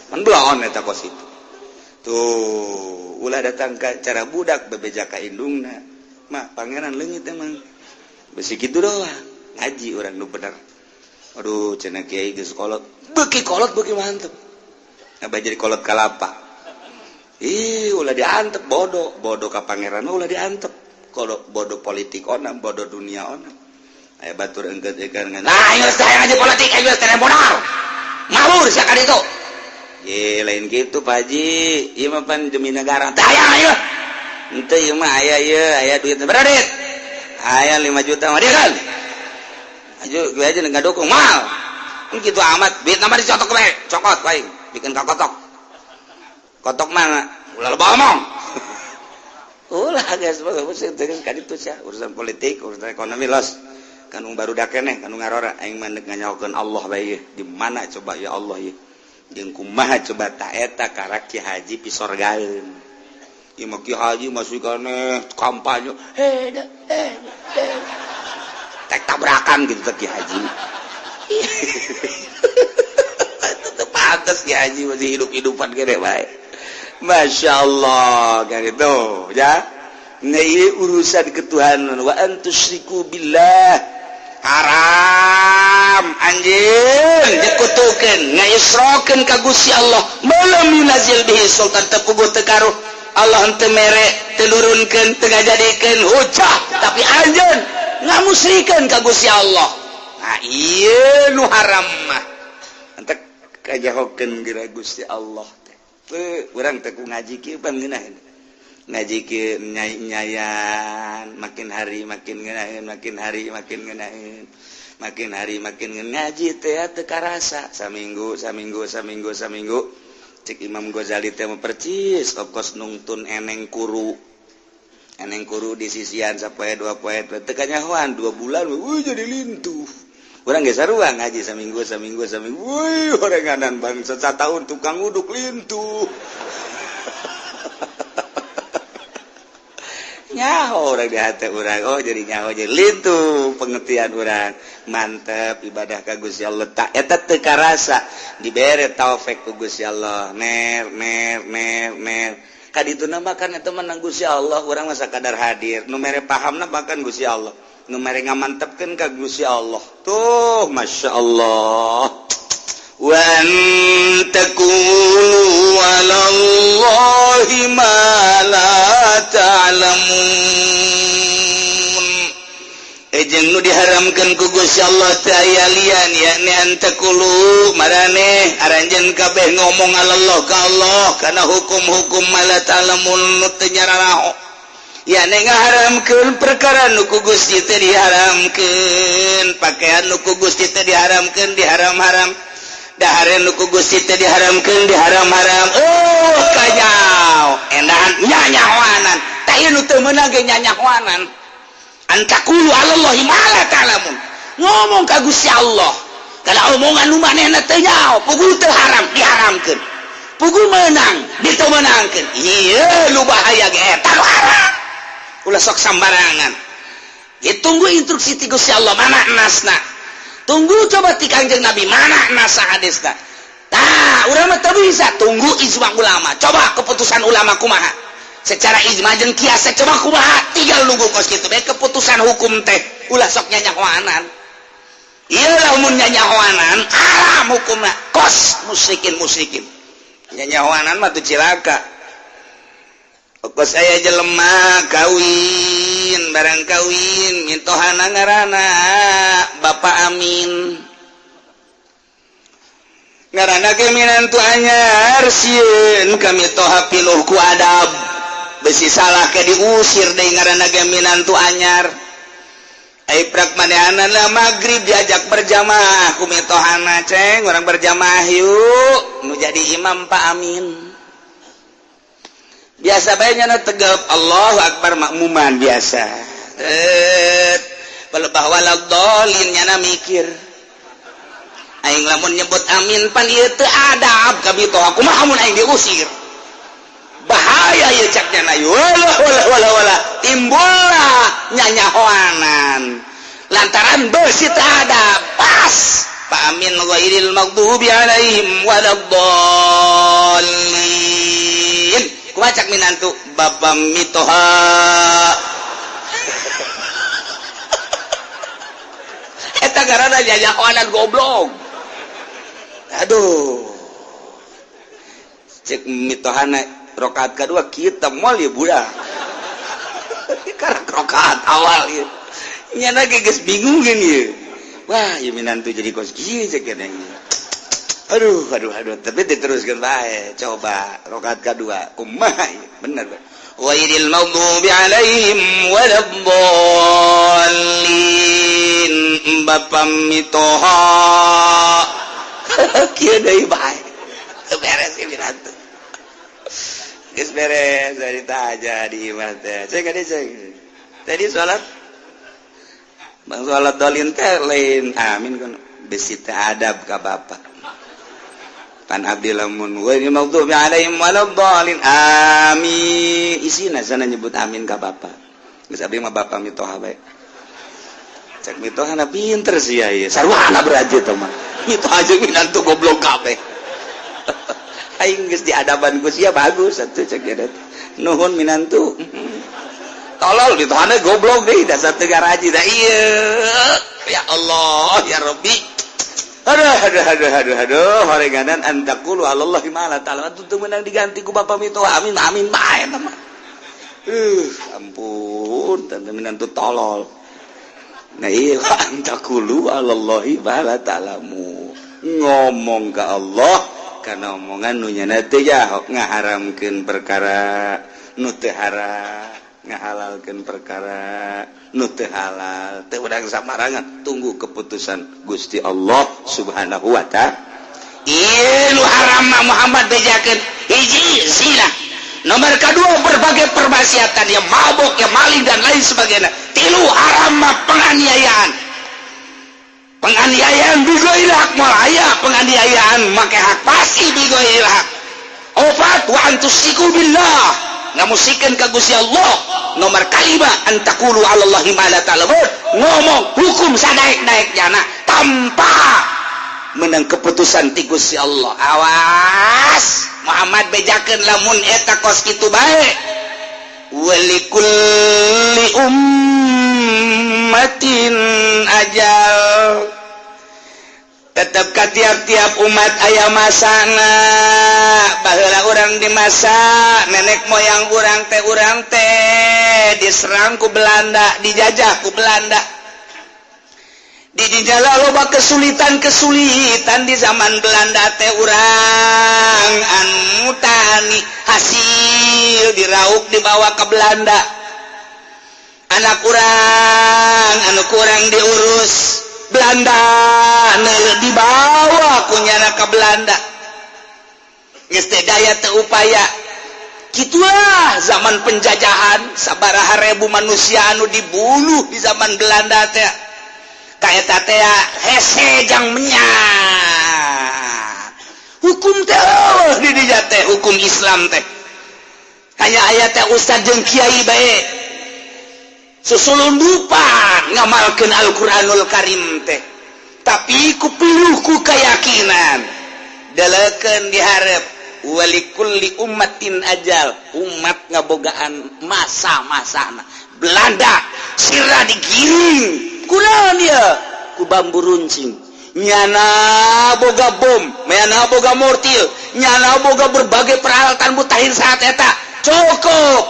Pan belon eta kos itu. Tuh, ulah datang ke cara budak bebeja ka indungna. "Mak, pangeran leungit emang." Besi kitu doang. Ngaji urang nu bener. Aduh, cenah kiai geus kolot. Beuki kolot beuki mantep. Abah jadi kolot kalapa. Ih, ulah diantep bodoh, bodoh ka pangeran ulah diantep. Kalau bodoh politik ona, bodoh dunia ona. Aya batur engkeut ikan ngan. Nah, ayo saya ngaji politik, ayo saya modal. Ngawur sia ka ditu. Ye, lain gitu Pak Haji. Ieu mah pan demi negara. Tah aya ayo. Henteu ieu mah aya ieu, aya duit. Berapa duit? Aya 5 juta mah dia kan. Aju gue aja nggak dukung mal. Gitu amat, duit nama dicotok bae, cokot bae, bikin ka kotok. Kotok mana? Ulah loba omong. Ulah guys, bagus kan itu sih urusan politik, urusan ekonomi los. Kan baru keneh kan ngarora aing mah deuk nganyahokeun Allah bae di mana coba ya Allah ya. Jeung kumaha coba ta eta karak Ki Haji pisorgaeun. Ieu mah Ki Haji masih keneh kampanye. Heh, eh, eh. Tek tabrakan gitu teh Ki Haji. Itu pantas Ki Haji masih hidup-hidupan gede bae. Masya Allah kan itu ya. Nah, ini urusan ketuhanan. Wa an tusyriku billah, haram anjing nyekutukeun, ngaisrokeun ka Gusti Allah malam yunazil bihi sultan, teu puguh teu karuh Allah henteu mere, teu nurunkeun, teu ngajadikeun hujah, tapi anjeun ngamusrikeun ka Gusti Allah. Nah, ieu nu haram mah entek kajahokeun geura Gusti Allah teh. Teu urang teh ku ngaji kieu pan ngeunaheun ngaji kieu nyai-nyayan, makin hari makin ngeunaheun, makin hari makin ngeunaheun, makin hari makin ngaji teh teu karasa saminggu, saminggu, saminggu, saminggu. Cek Imam Ghazali teh percis kos nungtun eneng kuru, eneng kuru di sisian sapoe dua poe teu kanyahoan, 2 bulan wih jadi lintuh. Urang geus sarua ngaji saminggu, saminggu, saminggu, wih orenganan bangsa tahun tukang uduk lintuh. Nyaho orang di hati orang, oh jadi nyaho, jadi lintuh pengertian orang, mantep ibadah ka Gusti Allah. Tak eta teu karasa dibere taufik ku Gusti Allah, ner ner ner ner ka ditu mah kan eta mah Gusti Allah. Urang mah sakadar hadir, nu mere pahamna bahkan Gusti Allah, nu mere ngamantepkeun ka Gusti Allah. Tuh, Masya Allah. Wa an taqulu 'ala Allahi ma la ta'lamun. Ejeng nu diharamkan ku Gusti Allah teh aya lian, yakni an taqulu, maraneh aranjeun kabeh ngomong 'alallah ka Allah kana hukum-hukum ma la ta'lamun, nu teu nyararaho, yakni ngaharamkeun perkara nu ku Gusti teh diharamkeun, pakaian nu ku Gusti teh diharamkeun, diharam-haram, dahar nu ku Gusti teh diharamkeun, diharam-haram. Oh, kajau endahan nyanyahoanan tah ieu nu teu meunang ge nyanyahoanan. An taqulu 'alallahi ma la ta'lamun, ngomong ka Gusti Allah kalau omongan nu manehna teu nyaho. Puguh teu haram diharamkeun, puguh meunang diteu meunangkeun, ieu nu bahaya ge eta nu haram. Ulah sok sambarangan. Ditunggu instruksi ti Gusti Allah, mana nasna, tunggu coba ti Kangjeng Nabi, mana nasa hadisna. Tah, urang mah teu bisa tunggu ijma ulama, coba keputusan ulama kumaha. Secara ijma jeung kias coba kumaha, tinggal nunggu kos kitu bae keputusan hukum teh. Ulah sok nyanyahoanan. Ieu lamun nyanyahoanan haram hukumna, kos musyrikin musyrikin. Nyanyahoanan mah tuh cilaka. Kos aya jelema kawin, barang kawin mintohana ngaranna Bapak Amin. Ngaranna ge minantu anyar, sieun ka mitoha piluh ku adab. Besi salah ke diusir deui, ngaranna ge minantu anyar. Ai prak manehanna maghrib diajak berjamaah ku mitohana, "Ceng, urang berjamaah yuk." Nu jadi imam Pak Amin. Biasa bae nya tegap, Allahu Akbar, makmuman biasa. Eh, palebah waladhdallin, nyana mikir, aing lamun nyebut amin pan ieu teu adab ka mitoha, kumaha mun aing diusir? Bahaya ieu, cak nyana. Wala wala wala wala, timbullah nyanyahoanan lantaran besi teu adab. Pas Pak Amin ghairil maghdubi alaihim waladdallin, kumaha cak minantu? Bapa mitoha. Eta garana nyanyahoanan goblok. Aduh, cek mitohana rokaat kedua kita moal ya budak karena rokaat awal ya nyana ge geus bingung ya. Wah, ya minantu jadi kos kieu, cek nya. Aduh aduh aduh, tapi diteruskan bae. Coba rokaat kedua kumaha ya? Bener ghairil maghdubi alaihim waladdallin, bapa mitoha kieu deui bae. Beres ya minantu, geus beres dari aja di imah teh. Cek ade, cek tadi salat bang salat dolin teh lain amin kan besi teh adab ka bapak. Pan abdi lamun ghairil maghdubi alaihim waladdallin amin, isina sana nyebut amin ka bapak. Geus abdi mah bapak mitoha bae. Cek mitoha na pinter sih ya, ieu sarwana beraje teh mah mitoha jeung minantu goblok kabeh. Aing geus diadaban ku sia bagus atuh, cek dia. Nuhun minantu tolol, mitohana goblok deui, dasar teu garaji da ieu. Ya Allah ya Rabbi, aduh aduh aduh aduh aduh, horenganan antaqulu alallahi ma la ta'lamun. Atuh teu meunang diganti ku bapak mitoha, amin amin bae eta mah. Ampun tante, minantu tolol. Nah iya, antaqulu alallahi ma la ta'lamun, ngomong ke Allah karena omongan nu nyana teu jahok, ngaharamkeun perkara nu teu haram, ngahalalkeun perkara nu teu halal, teu urang samarangan. Tunggu keputusan Gusti Allah Subhanahu wa ta'ala. Ieu nu haram mah Muhammad bejakeun: hiji zina, nomor kedua berbagai permaksiatan, ya mabok, ya maling, dan lain sebagainya. Tilu haram mah penganiayaan. Penganiayaan bighairi haq moal aya, penganiayaan make hak pasti bighairi haq. Opat, wa antusyriku billah, ngamusyrikeun ka Gusti Allah. Nomor kalima, antaqulu alallahi ma la ta'lamun, ngomong hukum sadaek-daek jana tanpa menang keputusan ti Gusti Allah. Awas, Muhammad bejakeun lamun eta kos kitu bae. Walikulli ummatin ajal, tetap ka tiap-tiap umat aya masana. Baheula urang di masa nenek moyang urang teh, urang teh diserang ku Belanda, dijajah ku Belanda. Di jalan loba kesulitan-kesulitan di zaman Belanda teh. Urang anu tani hasil dirauk dibawa ke Belanda, anak kurang anu kurang diurus Belanda, dibawa kunyana ke Belanda. Geus teu daya teu upaya, gitulah zaman penjajahan. Sabaraha ribu manusia anu dibunuh di zaman Belanda teh. Kaeta teh hese jang menyak hukum teh di dinya teh, hukum Islam teh hanya aya teh ustad jeung kiai bae susulundupan ngamalkeun Al-Qur'anul Karim teh. Tapi ku piluh ku keyakinan delekeun diharap. Walikulli ummatin ajal, umat ngabogaan masa-masana. Belanda sirah digiring kunaon dia ku bambu runcing. Nyana boga bom, nyana boga mortir, nyana boga berbagai peralatan mutakhir saat eta. Cukup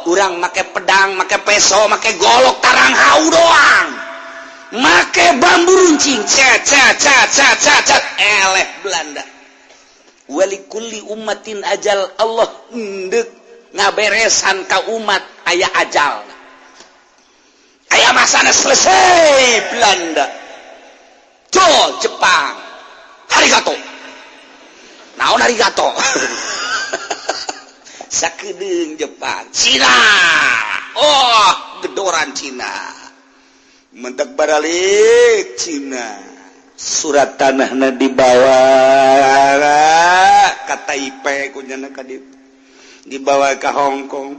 urang make pedang, make peso, make golok tarang hau doang, make bambu runcing, cet cet cet cet cet cet, eleh Belanda. Walikulli ummatin ajal. Allah endek ngaberesan ka umat, aya ajal, aya masana, selesai Belanda. Jo Jepang arigato, naon arigato, sakedeung Jepang. Cina, oh, gedoran Cina mentek baralik Cina, surat tanahna dibawa ka Taipei, kunyana ka ditu, dibawa ke Hong Kong.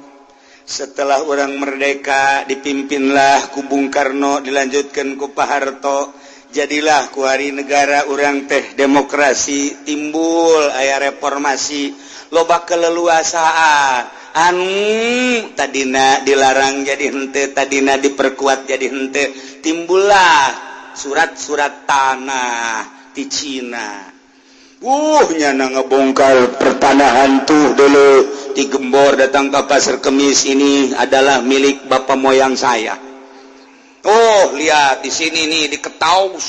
Setelah urang merdeka, dipimpinlah ku Bung Karno, dilanjutkan ku Pak Harto, jadilah kuari negara urang teh demokrasi, timbul aya reformasi, loba keleluasaan, anu tadina dilarang jadi hente, tadina diperkuat jadi hente. Timbullah surat-surat tanah di Cina. Nyana ngebongkar pertanahan tuh dulu digembor, datang ke Pasar Kemis, ini adalah milik bapak moyang saya. Oh, lihat di sini nih, di Ketaus,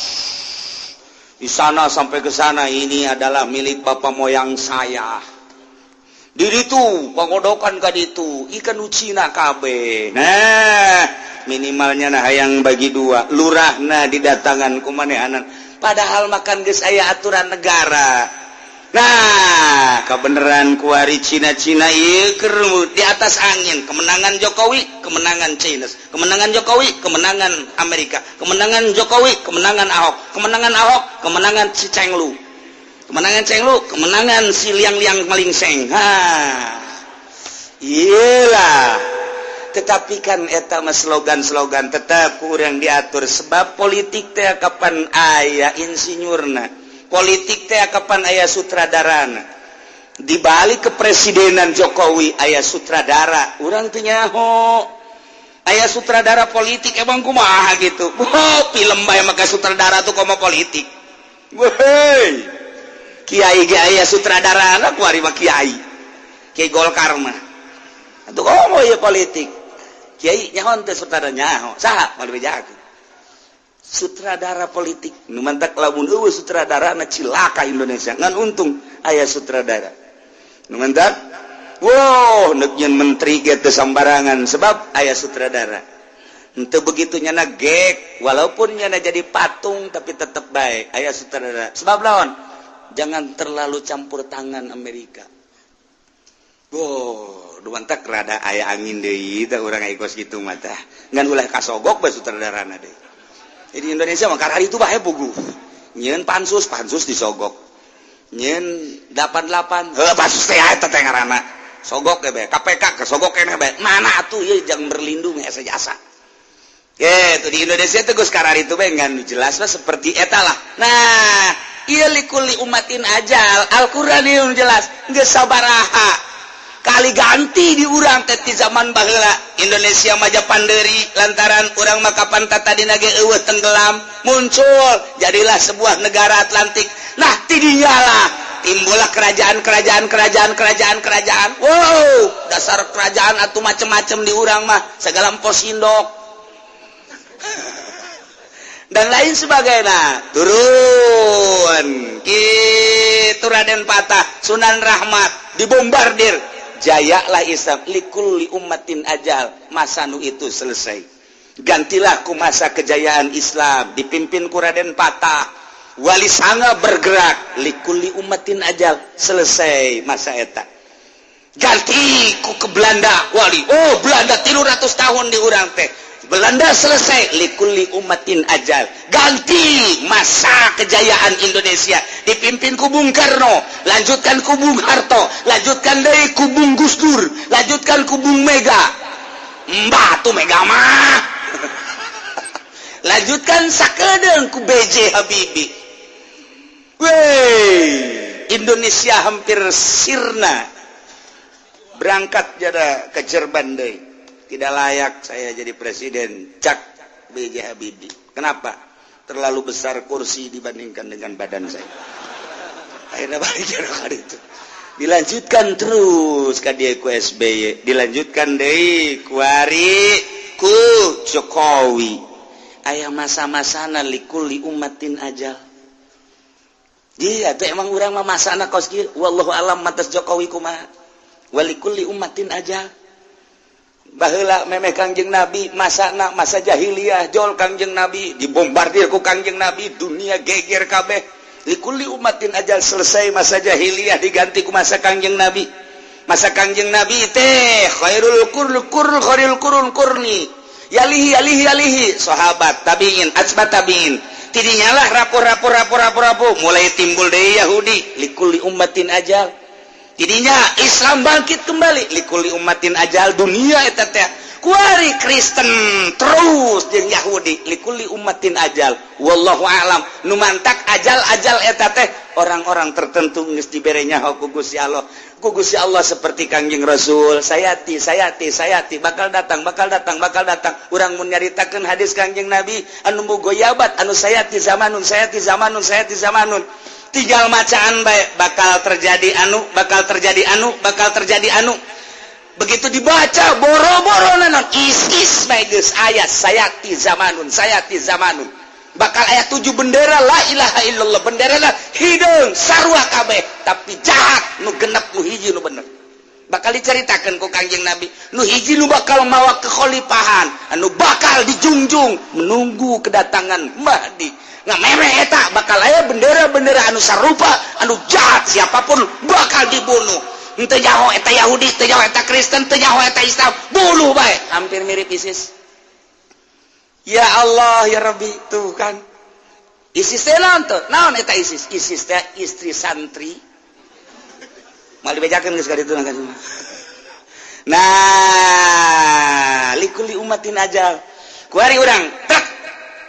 di sana sampai ke sana, ini adalah milik bapak moyang saya. Di itu pangodokan ka ditu ikan Cina kabeh. Nah, minimalnya nah hayang bagi dua, lurahna didatangan ku manehanan, padahal makan geus aya aturan negara. Nah, kebenaran kuari Cina-Cina ieu keur di atas angin. Kemenangan Jokowi, kemenangan Cina. Kemenangan Jokowi, kemenangan Amerika. Kemenangan Jokowi, kemenangan Ahok. Kemenangan Ahok, kemenangan si Cenglu. Kemenangan Cenglu, kemenangan si Liang-Liang Malingseng. Ha, iyalah. Tetapi kan eta mah slogan-slogan, tetap kurang diatur, sebab politik teh kapan aya insinyurna, politik teh kapan aya sutradarana. Di balik kepresidenan Jokowi aya sutradara, urang teu nyaho aya sutradara politik. Emang kumaha gitu? Oh, film bae maka sutradara tuh, komo politik. Wehey, kiai ge aya sutradara kuari mah, kiai kiai Golkar mah atuh, komo ieu politik. Kiai nyaho teh sutradara? Nyaho saha? Moal dibejakeun sutradara politik. Nu mantak lamun eueuh sutradara na, cilaka Indonesia. Ngan untung aya sutradara. Nu mantak, wow, neuk nyeun menteri ge teu sambarangan, sebab aya sutradara. Henteu begitu nyana gek, walaupun nyana jadi patung, tapi tetep baik aya sutradara. Sebab lawan jangan terlalu campur tangan Amerika. Wow, mantak rada aya angin deui teh urang kos kitu mah tah. Ngan ulah kasogok bae sutradarana deui. Di Indonesia mah hari itu bae puguh. Nyieun pansus, pansus disogok. Nyieun 88, heuh, pansus teh eta teh ngaranna. Sogok ge bae, KPK kesogok keneh bae. Mana atuh ieu jangan berlindung asa jasa. Gitu di Indonesia tuh geus karari itu bae, ngan jelas mah seperti eta lah. Nah, ieu likulli ummatin ajal, Al-Qur'an ieu jelas geus sabaraha kali ganti di urang teh. Ti zaman baheula Indonesia maja panderi, lantaran urang mah kapan tadina ge eueuh, tenggelam, muncul jadilah sebuah negara Atlantik. Nah, tidinya lah timbullah kerajaan, kerajaan, kerajaan, kerajaan, kerajaan. Wow, dasar kerajaan atau macem-macem di urang mah, segala sindok dan lain sebagainya. Turun gitu Raden Patah, Sunan Rahmat dibombardir, jayalah Islam. Likulli ummatin ajal, masa nu itu selesai, gantilah ku masa kejayaan Islam dipimpin ku Raden Patah. Wali Sanga bergerak, likulli ummatin ajal, selesai masa eta, ganti ku ke Belanda wali. Oh, Belanda 300 tahun di urang teh. Belanda selesai, likulli ummatin ajal, ganti masa kejayaan Indonesia dipimpin ku Bung Karno, lanjutkan ku Bung Harto, lanjutkan dari ku Bung Gus Dur, lanjutkan ku Bung Mega. Mbah tuh Mega mah. Lanjutkan sakedeung ku BJ Habibie. Wey, Indonesia hampir sirna, berangkat jada ke Jerban deui. "Tidak layak saya jadi presiden," cak B.J. Habibie. Kenapa? "Terlalu besar kursi dibandingkan dengan badan saya." Akhirnya balik jada itu, dilanjutkan terus ka dia ku SBY, dilanjutkan deui kuari ku Jokowi. Aya masa-masana, likulli ummatin ajal. Iya tuh, emang urang mah masana kos kieu. Wallahu alam matas Jokowi kumaha. Walikulli ummatin ajal. Baheula memeh Kangjeng Nabi, masana masa jahiliyah, jol Kangjeng Nabi, dibombardir ku Kangjeng Nabi, dunia geger kabeh. Likulli ummatin ajal. Selesai masa jahiliyah, diganti ku masa Kangjeng Nabi. Masa Kangjeng Nabi teh khairul qurun qurun khairul qurun qurni, yalihi yalihi yalihi sahabat, tabiin, atsba tabiin. Tidinya lah rapuh rapuh rapuh rapuh rapuh, mulai timbul dari Yahudi. Likulli ummatin ajal. Tidinya Islam bangkit kembali. Likulli ummatin ajal. Dunia eta teh kuari Kristen terus jeung Yahudi. Likulli ummatin ajal. Wallahu alam, nu mantak ajal-ajal eta teh orang-orang tertentu geus dibere nyaho ku Gusti Allah, ku Gusti Allah, seperti Kangjeng Rasul, sayati, sayati, sayati, bakal datang, bakal datang, bakal datang. Urang mun nyaritakeun hadis Kangjeng Nabi anu mugoyabat, anu sayati zamanun, sayati zamanun, sayati zamanun, tinggal macaan baik, bakal terjadi anu, bakal terjadi anu, bakal terjadi anu. Begitu dibaca, boro-boro nanon, ISIS bae geus aya. Sayati zamanun, sayati zamanun, bakal aya tujuh bendera la ilaha illallah, bendera lah hideung sarua kabeh tapi jahat. Nu genep, nu hiji nu bener, bakal diceritakan ku Kangjeng Nabi, nu hiji nu bakal mawa kekhalifahan, anu bakal dijunjung menunggu kedatangan Mahdi. Ngamere eta bakal aya bendera-bendera anu sarupa, anu jahat, siapapun bakal dibunuh. Henteu nyaho eta Yahudi, teu nyaho eta Kristen, teu nyaho eta Islam, bunuh bae. Hampir mirip ISIS. Ya Allah, ya Rabbi, tuh kan ISIS teh naon tuh? Naon eta ISIS? ISIS teh istri santri. Mal dibejakeun geus ka ditu. Nah, likulli ummatin ajal. Kuari urang truk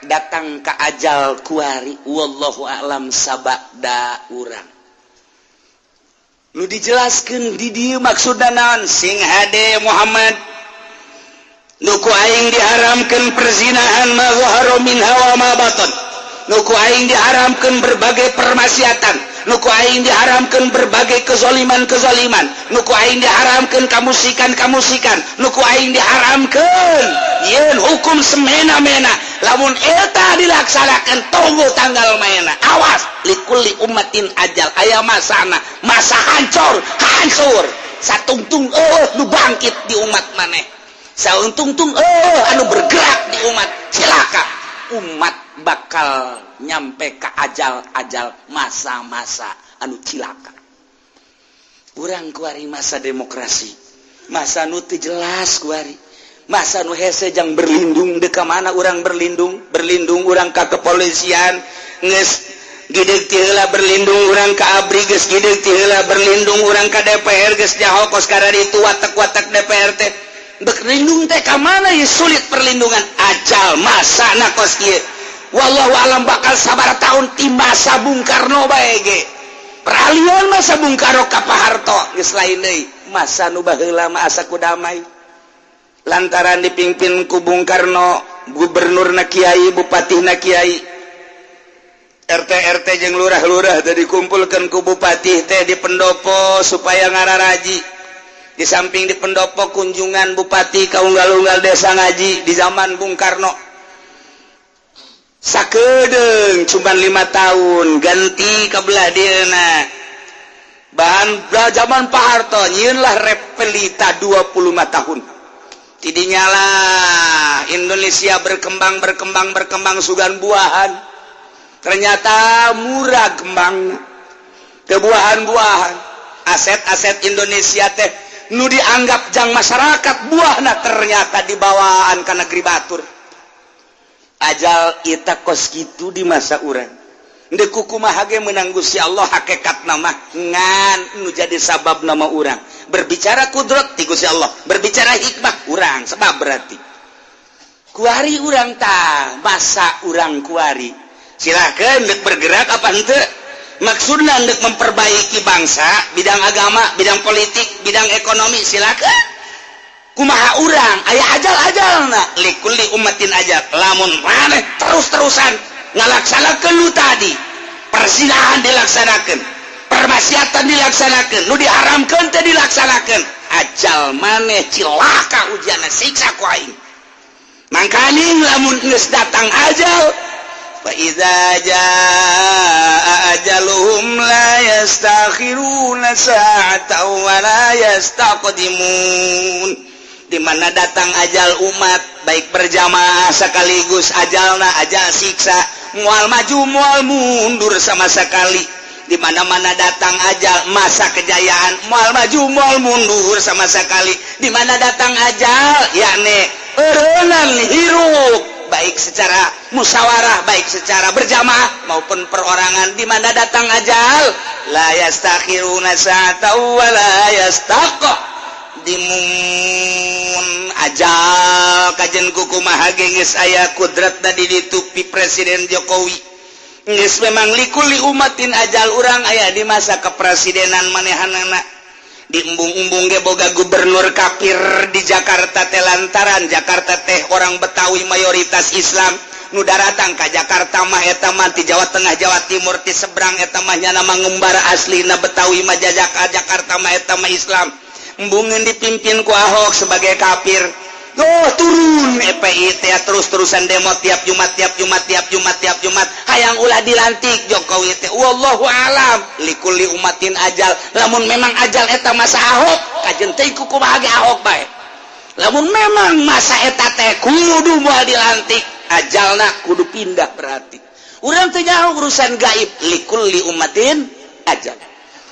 datang ke ajal kuari, wallahu a'lam sabada urang. Nu dijelaskan di dieu maksudna naon? Sing hade Muhammad, nu ku aing diharamkeun perzinahan, ma zahara minha wa ma batan, nu ku aing diharamkeun berbagai permaksiatan, nu ku aing diharamkeun berbagai kezoliman-kezoliman, nu ku aing diharamkeun kamusikan-kamusikan, nu ku aing diharamkeun yeun hukum semena-mena, lamun eta dilaksanakan, tunggu tanggal maena. Awas, likulli ummatin ajal. Aya masana masa hancur hancur, satungtung oh nu bangkit di umat maneh, sauntungtung oh anu bergerak di umat, cilaka. Umat bakal nyampe ke ajal-ajal, masa-masa anu cilaka. Urang kuari masa demokrasi, masa nu teu jelas kuari, masa nu hese jang berlindung. Deka mana urang berlindung? Berlindung urang ka kepolisian geus gideg ti heula, berlindung urang ka ABRI geus gideg ti heula, berlindung urang ka DPR geus nyaho kos kararitu watak-watak DPR teh. Berlindung teh ka mana ya? Sulit perlindungan. Ajal masa na kos kieu, wallahu alam bakal sabar tahun ti masa Bung Karno bae ge. Peralihan masa Bung Karno ka Pak Harto geus lain deui. Masa nu baheula mah asa ku damai lantaran dipimpin ku Bung Karno, gubernur na kiai, bupati na kiai, RT RT jeung lurah-lurah teh dikumpulkan ku bupati teh di pendopo supaya ngararaji. Di samping di pendopo, kunjungan bupati ka unggal-unggal desa ngaji di zaman Bung Karno. Sakedeung cuman 5 tahun, ganti ke belah dieuna. Bahan zaman Pak Harto nyieunlah Repelita 25 tahun. Tidinya lah Indonesia berkembang, berkembang, berkembang, sugan buahan. Ternyata murah kembang kebuahan-buahan aset-aset Indonesia teh nu dianggap jang masyarakat, buahna ternyata dibawaan ke negeri batur. Ajal ita kos gitu di masa urang. Ndek kumaha ge menang Gusti Allah, hakikat nama ngan nu jadi sabab nama urang. Berbicara kudrat ti Gusti Allah, berbicara hikmah urang sebab. Berarti kuari urang ta masa urang kuari, silakan dek bergerak apa henteu. Maksudna untuk memperbaiki bangsa, bidang agama, bidang politik, bidang ekonomi, silakan. Kumaha urang aya ajal-ajalna, likulli ummatin ajal. Lamun maneh terus-terusan ngalaksanakeun nu tadi, perzinahan dilaksanakeun, permaksiatan dilaksanakeun, nu diharamkeun teh dilaksanakeun, ajal maneh cilaka, ujian, siksa ku aing. Mangkaning lamun geus datang ajal, fa iza jaa ajaluhum la yastakhiruna sa'atan wa la yastaqdimun. Di mana datang ajal umat, baik berjamaah sekaligus ajalna, ajal siksa, mual maju mual mundur sama sekali. Di mana-mana datang ajal masa kejayaan, mual maju mual mundur sama sekali. Di mana datang ajal, yakni eureunnan hirup, baik secara musyawarah, baik secara berjamaah maupun perorangan, di mana datang ajal, la yastakhiruna sa'atan wa la yastaqdimun. Ajal kajen kukumaha ge geus aya kudrat tadi ditupi Presiden Jokowi. Geus memang likulli ummatin ajal. Urang aya di masa kepresidenan manehanana, diembung-embung ge boga gubernur kafir di Jakarta teh, lantaran Jakarta teh orang Betawi mayoritas Islam. Nu daratang ka Jakarta mah eta mah ti Jawa Tengah, Jawa Timur, ti seberang. Eta mah nyana mangembara, aslina Betawi mah jajak Jakarta mah eta mah Islam. Embungeun dipimpin ku Ahok sebagai kafir. Oh, turun FPI teh terus-terusan demo tiap Jumat, tiap Jumat, tiap Jumat, tiap Jumat, hayang ulah dilantik Jokowi teh. Wallahu alam, likulli ummatin ajal. Lamun memang ajal eta masa Ahok, kajen teh kumaha ge Ahok bae. Lamun memang masa eta teh kudu moal dilantik, ajalna kudu pindah. Berarti urang teh nyaho urusan gaib. Likulli ummatin ajal,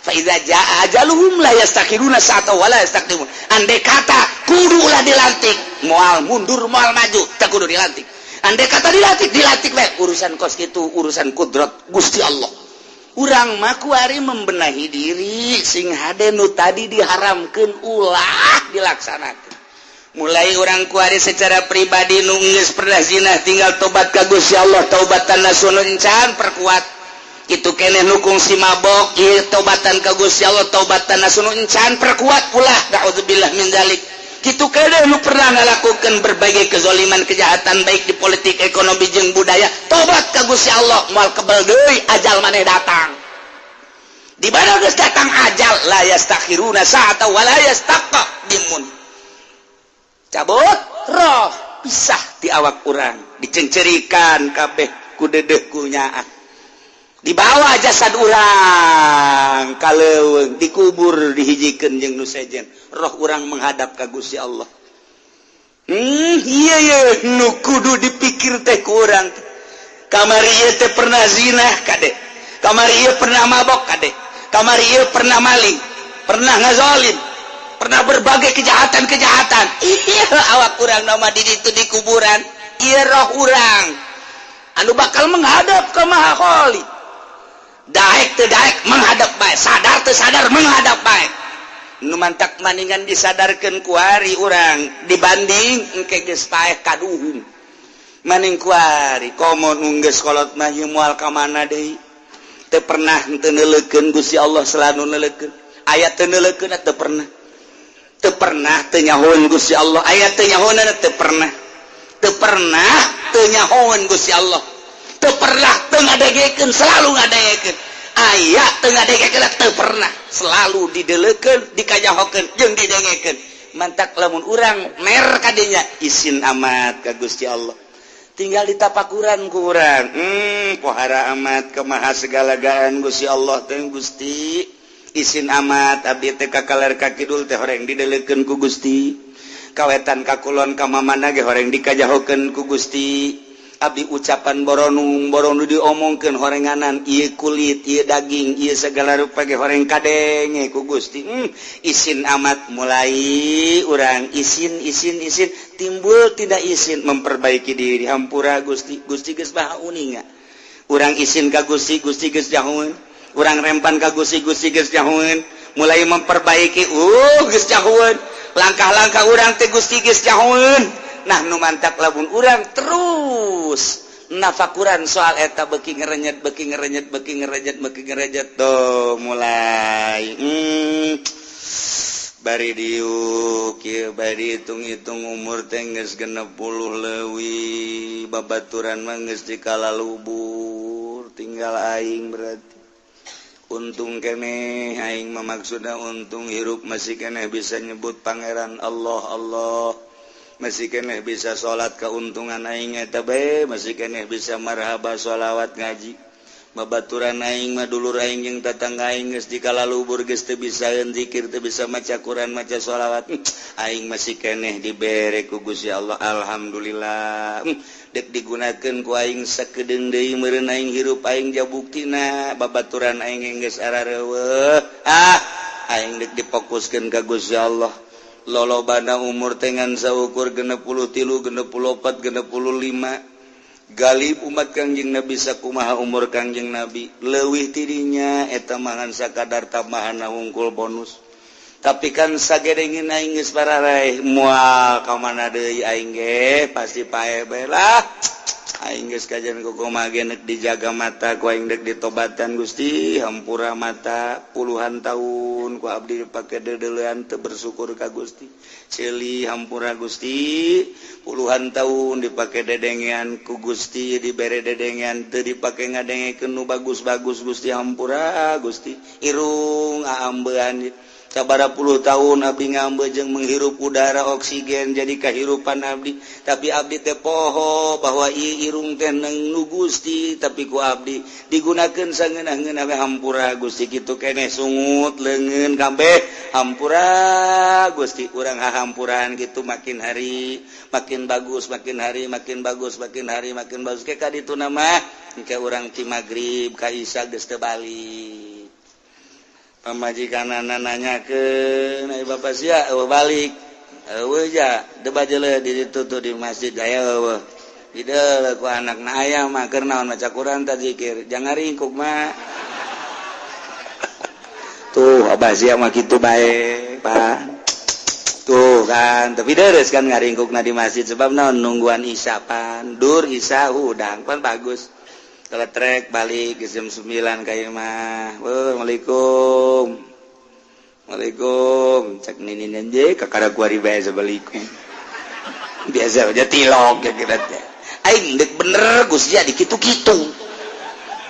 fa idza jaa ajaluhum la yastakhiruna sa'atan wala yastaqdimun. Andai kata kudu ulah dilantik, moal mundur moal maju, tak kudu dilantik. Andai kata dilantik, dilantik bae. Urusan kos kitu urusan kudrat Gusti Allah. Urang mah kuari membenahi diri sing hade, nu tadi diharamkeun ulah dilaksanakeun. Mulai urang kuari secara pribadi, nu geus pernah zina tinggal tobat ka Gusti Allah, taubatan nasuha encan, perkuat. Itu keneh nu kungsi mabok ieu, tobatan ka Gusti Allah, taubatan nasuha encan, perkuat, ulah, naudzubillah min dzalik. Kitu keneh nu pernah ngalakukeun berbagai kezoliman, kejahatan, baik di politik, ekonomi jeung budaya, tobat ka Gusti Allah. Moal kebel deui ajal maneh datang. Di mana geus datang ajal, la yastakhiruna sa'ata wa la yastaqdimun. Cabut roh, pisah di awak urang, dicencerikan kabeh ku dedeh, ku nyaah, dibawa jasad urang ka leuweung, dikubur, dihijikeun jeung nu sejen. Roh urang menghadap ka Gusti Allah. Iya iya, nu kudu dipikir teh ku urang, kamari ieu teh pernah zina kade, kamari ieu pernah mabok kade, kamari ieu pernah maling, pernah ngazolim, pernah berbagai kejahatan-kejahatan. Iya awak urang nama di ditu di kuburan, iya roh urang anu bakal menghadap ke Maha Khalik. Daek teu daek menghadap bae, sadar teu sadar menghadap bae. Nu mantak maningan disadarkeun kuari urang dibanding engke geus paeh kaduhung. Maning kuari komo nu geus kolot mah moal ka mana deui. Teu pernah teu neuleukeun Gusti Allah, selalu neuleukeun. Aya teu neuleukeun? Teu pernah. Teu pernah teu nyahoeun Gusti Allah? Aya teu nyahoeun? Teu pernah. Teu pernah teu nyahoeun Gusti Allah? Teu pernah teu ngadengekeun? Selalu ngadengekeun. Aya teu ngadengekeun? Teu pernah, selalu dideleukeun, dikajahokeun jeung didengekeun. Mantak lamun urang mer kadinya, isin amat ka Gusti Allah, tinggal ditapakuran ku urang. Pohara amat kemaha segala-gaan Gusti Allah teh. Gusti, isin amat abdi teh, ka kaler ka kidul teh horeng dideleukeun ku Gusti, ka wetan ka kulon ka mamana ge horeng dikajahokeun ku Gusti. Abdi ucapan boronung boronu diomongkeun horenganan, ieu kulit, ieu daging, ieu segala rupa ge horeng kadenge ku Gusti. Isin amat. Mulai urang isin, isin, isin, timbul tidak isin, memperbaiki diri. Hampura Gusti, Gusti geus maha uninga. Urang isin ka Gusti, Gusti geus nyahoeun. Urang rempan ka Gusti, Gusti geus nyahoeun. Mulai memperbaiki, geus nyahoeun. Langkah-langkah urang teh Gusti geus nyahoeun. Nah, nu mantak lamun urang terus Nafakuran soal eta beuki ngerenyet beuki ngerenyet beuki ngerenyet beuki ngerenyet tuh mulai bari diuk ieu bari hitung-hitung umur teh geus 60 leuwih babaturan mah geus dikalalubur tinggal aing berarti untung keneh aing mah maksudna untung hirup masih keneh bisa nyebut pangeran Allah Allah masih keneh bisa salat keuntungan aing eta bae masih keneh bisa marhaba sholawat ngaji babaturan aing mah dulur aing jeung tatangga aing geus dikalalubur geus teu bisa zikir teu bisa maca Quran maca sholawat aing masih keneh dibere ku Gusti Allah alhamdulillah dek digunakeun ku aing sakedeung deui meureun aing hirup aing jabuktina babaturan aing geus arareuweuh ah aing dek difokuskeun ka Gusti Allah lolobana umur tengan saukur 63 64 65 galib umat Kangjeng Nabi sakumaha umur Kangjeng Nabi leuwih tidinya eta mangan sakadar tambahan wungkul bonus tapi kan sagedengin aing geus pararaeh moal ka mana deui aing ge pasti paeh bae lah aing geus kajian kumaha ge nek dijaga mata ku aing dek ditobatan Gusti hampura mata puluhan tahun ku abdi dipake deudeulean teu bersyukur ka Gusti ceuli hampura Gusti puluhan tahun dipake dedengean ku Gusti dibere dedengean teu dipake ngadengekeun nu bagus-bagus Gusti hampura Gusti irung aambean sabara puluh tahun abdi ngambe jeung menghirup udara oksigen jadi kahirupan abdi tapi abdi teh poho bahwa ieu irung teh neng nu Gusti tapi ku abdi digunakeun sangeunah-ngeunah we hampura Gusti kitu keneh sungut leungeun kabeh hampura Gusti urang hahampuran kitu makin hari makin bagus makin hari makin bagus makin hari makin bagus ke ka ditu mah engke urang ti magrib ka isya geus teu balik pamajikanana nanyakeun ai bapa sia eueuh balik eueuh ja deba jeuleuh di ditu tuh di masjid aya eueuh dideuleuh ku anakna aya mah keur naon maca Quran ta zikir jangan ringkuk mah tuh abah sia mah kitu bae pan tuh kan tapi deres kan ngaringkukna di masjid sebab naon nungguan isya pan dur isya hudang pan bagus teletrek balik ke jam 9 kayak mah. Waalaikum. Waalaikum. Cek nini nje kakara kuari bae sabalikum. Biasa aja tilok ya kira teh. Aing dek bener Gusti di kitu-kitu.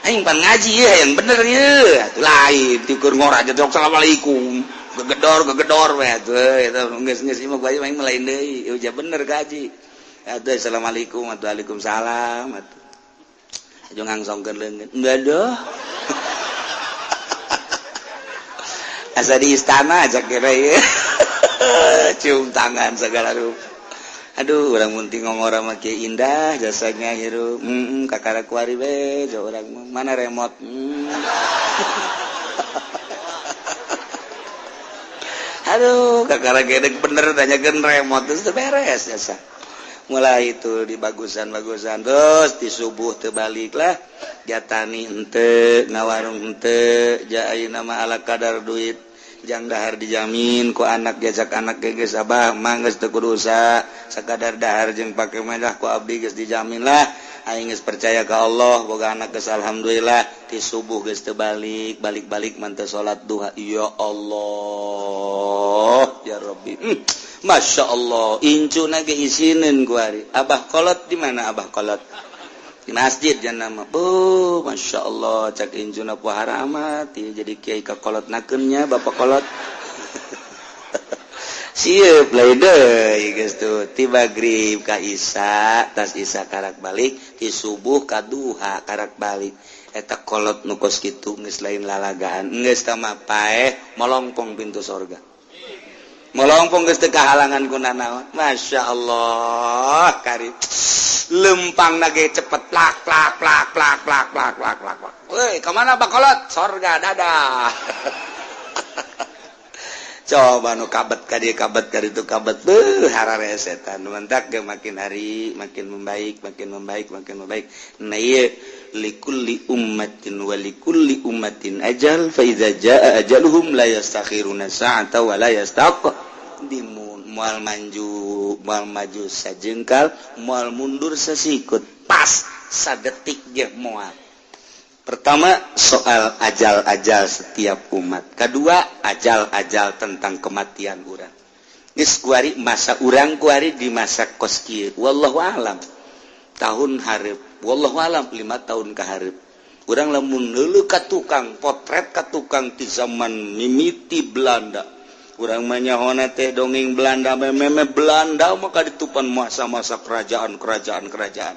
Aing pan ngaji ya yang bener ye. Atuh lain tikur ngora aja tok assalamualaikum. Gegedor-gegedor we atuh eta geus-geus imah gua aing mah lain deui. Eueuh bener gaji. Atuh assalamualaikum waalaikumsalam atuh. Aja ngangsongkeun leungeun. Enggak asa di istana aja kira ieu. Cium tangan segala rupa. Aduh, urang munting ngongora mah kieu indah jasanya hirup. Kakara kuari we urang mana remote. Aduh, kakara gedeg bener tanyakeun remote terus beres jasa. Mulai itu dibagusan-bagusan terus di subuh terbaliklah jatani henteu ngawarung henteu ja ayeuna mah ala kadar duit jang dahar dijamin ku anak jajak anak ge geus abah mah geus teu kudu usaha sakadar dahar jeung pake mah ku abdi geus dijamin lah aing geus percaya ka Allah boga anak geus alhamdulillah di subuh geus teu balik balik-balik mah teu salat duha ya Allah ya Rabbi. Masya Allah, incuna ge isinin kuari. Abah kolot di mana abah kolot? Di masjid jangan nama. Oh, Masya Allah, cak incuna puhara amat. Ya, jadi kiai ka kolot nakeunnya bapak kolot. Siap lain deui geus tuh. Tiba magrib ka isya, tas isya karak balik, ti subuh ka duha karak balik. Eta kolot nu kos kitu geus lain lalagaan. Geus tah mah paeh molongpong pintu sorga. Molongpong geus teu kahalangan ku nanaon. Masya Allah, karib. Lempang nage cepet plak plak plak plak plak plak plak plak. Woi, ka mana bakolot? Sorga dadah. Coba nu kabet ka dieu kabet ka ditu kabet. Beuh, hararesetan. Mentak ge makin hari makin membaik, makin membaik, makin membaik. Nah ieu likulli ummatin wa likulli ummatin ajal fa idza jaa ajaluhum la yastakhiruna sa'ata wa la yastaqdimun. Moal maju, moal maju sajengkal, moal mundur sasikut. Pas Sadetik ge moal. Pertama, soal ajal-ajal setiap umat. Kedua, ajal-ajal tentang kematian urang. Geus kuari masa urang kuari di masa kos kieu. Wallahu alam. Tahun hareup, wallahu alam 5 tahun ka hareup. Urang lamun neuleuh ka tukang, potret ka tukang ti zaman mimiti Belanda. Urang mah nyahona teh dongeng Belanda, meme Belanda mah ditupan masa-masa kerajaan-kerajaan kerajaan.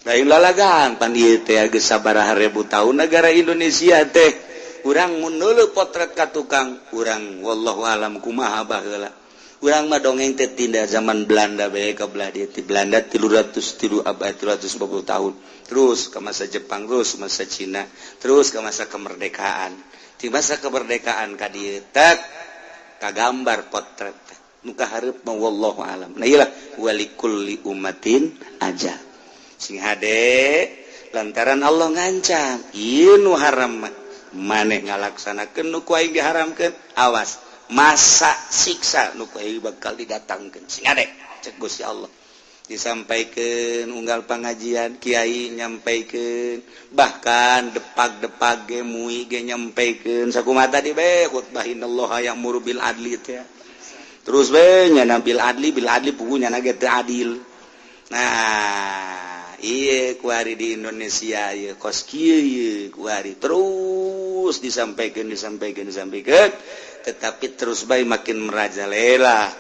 Lain lalagan pan ieu teh geus sabaraha ribu tahun negara Indonesia teh. Urang mun neuleuh potret ka tukang, urang wallahu alam kumaha baheula. Urang mah dongeng teh tindak zaman Belanda bae ka belah dieu, ti Belanda 303 abad, 340 tahun. Terus ke masa Jepang, terus masa Cina, terus ke masa kemerdekaan. Di masa kemerdekaan ka dieu tek kagambar potret teh. Nu kahareup mah wallahu alam. Nah iyalah, walikulli ummatin ajal. Sing hade lantaran Allah ngancam ieu nu haram mah maneh ngalaksanakeun nu ku aing diharamkeun, awas masa siksa nu ku aing bakal didatangkeun. Sing hade cek Gusti Allah. Disampaikan unggal pengajian kiai nyampaikan, bahkan depak-depak ge MUI ge nyampaikan sakumaha tadi be khutbah innallaha ya'muru bil adli teh. Terus be nya bil adli, bil adli, puguh nya ge teu adil. Nah, iya kuari di Indonesia ieu kos kieu ieu kuari terus disampaikan, disampaikan, disampaikan, tetapi terus bae makin merajalela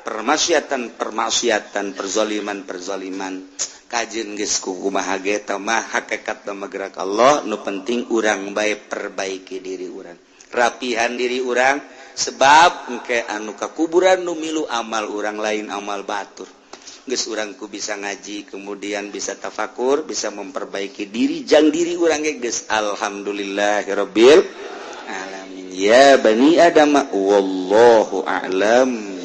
permaksiatan permaksiatan, perzoliman perzoliman. Kajeun geus kumaha ge eta mah hakikat mah gerak Allah. Nu penting urang bae perbaiki diri urang, rapihan diri urang, sebab engke anu ka kuburan nu milu amal urang, lain amal batur. Geus urang ku bisa ngaji, kemudian bisa tafakur, bisa memperbaiki diri jang diri urang ge geus alhamdulillahirabbil alamin. Ya bani adam, wallahu a'lam.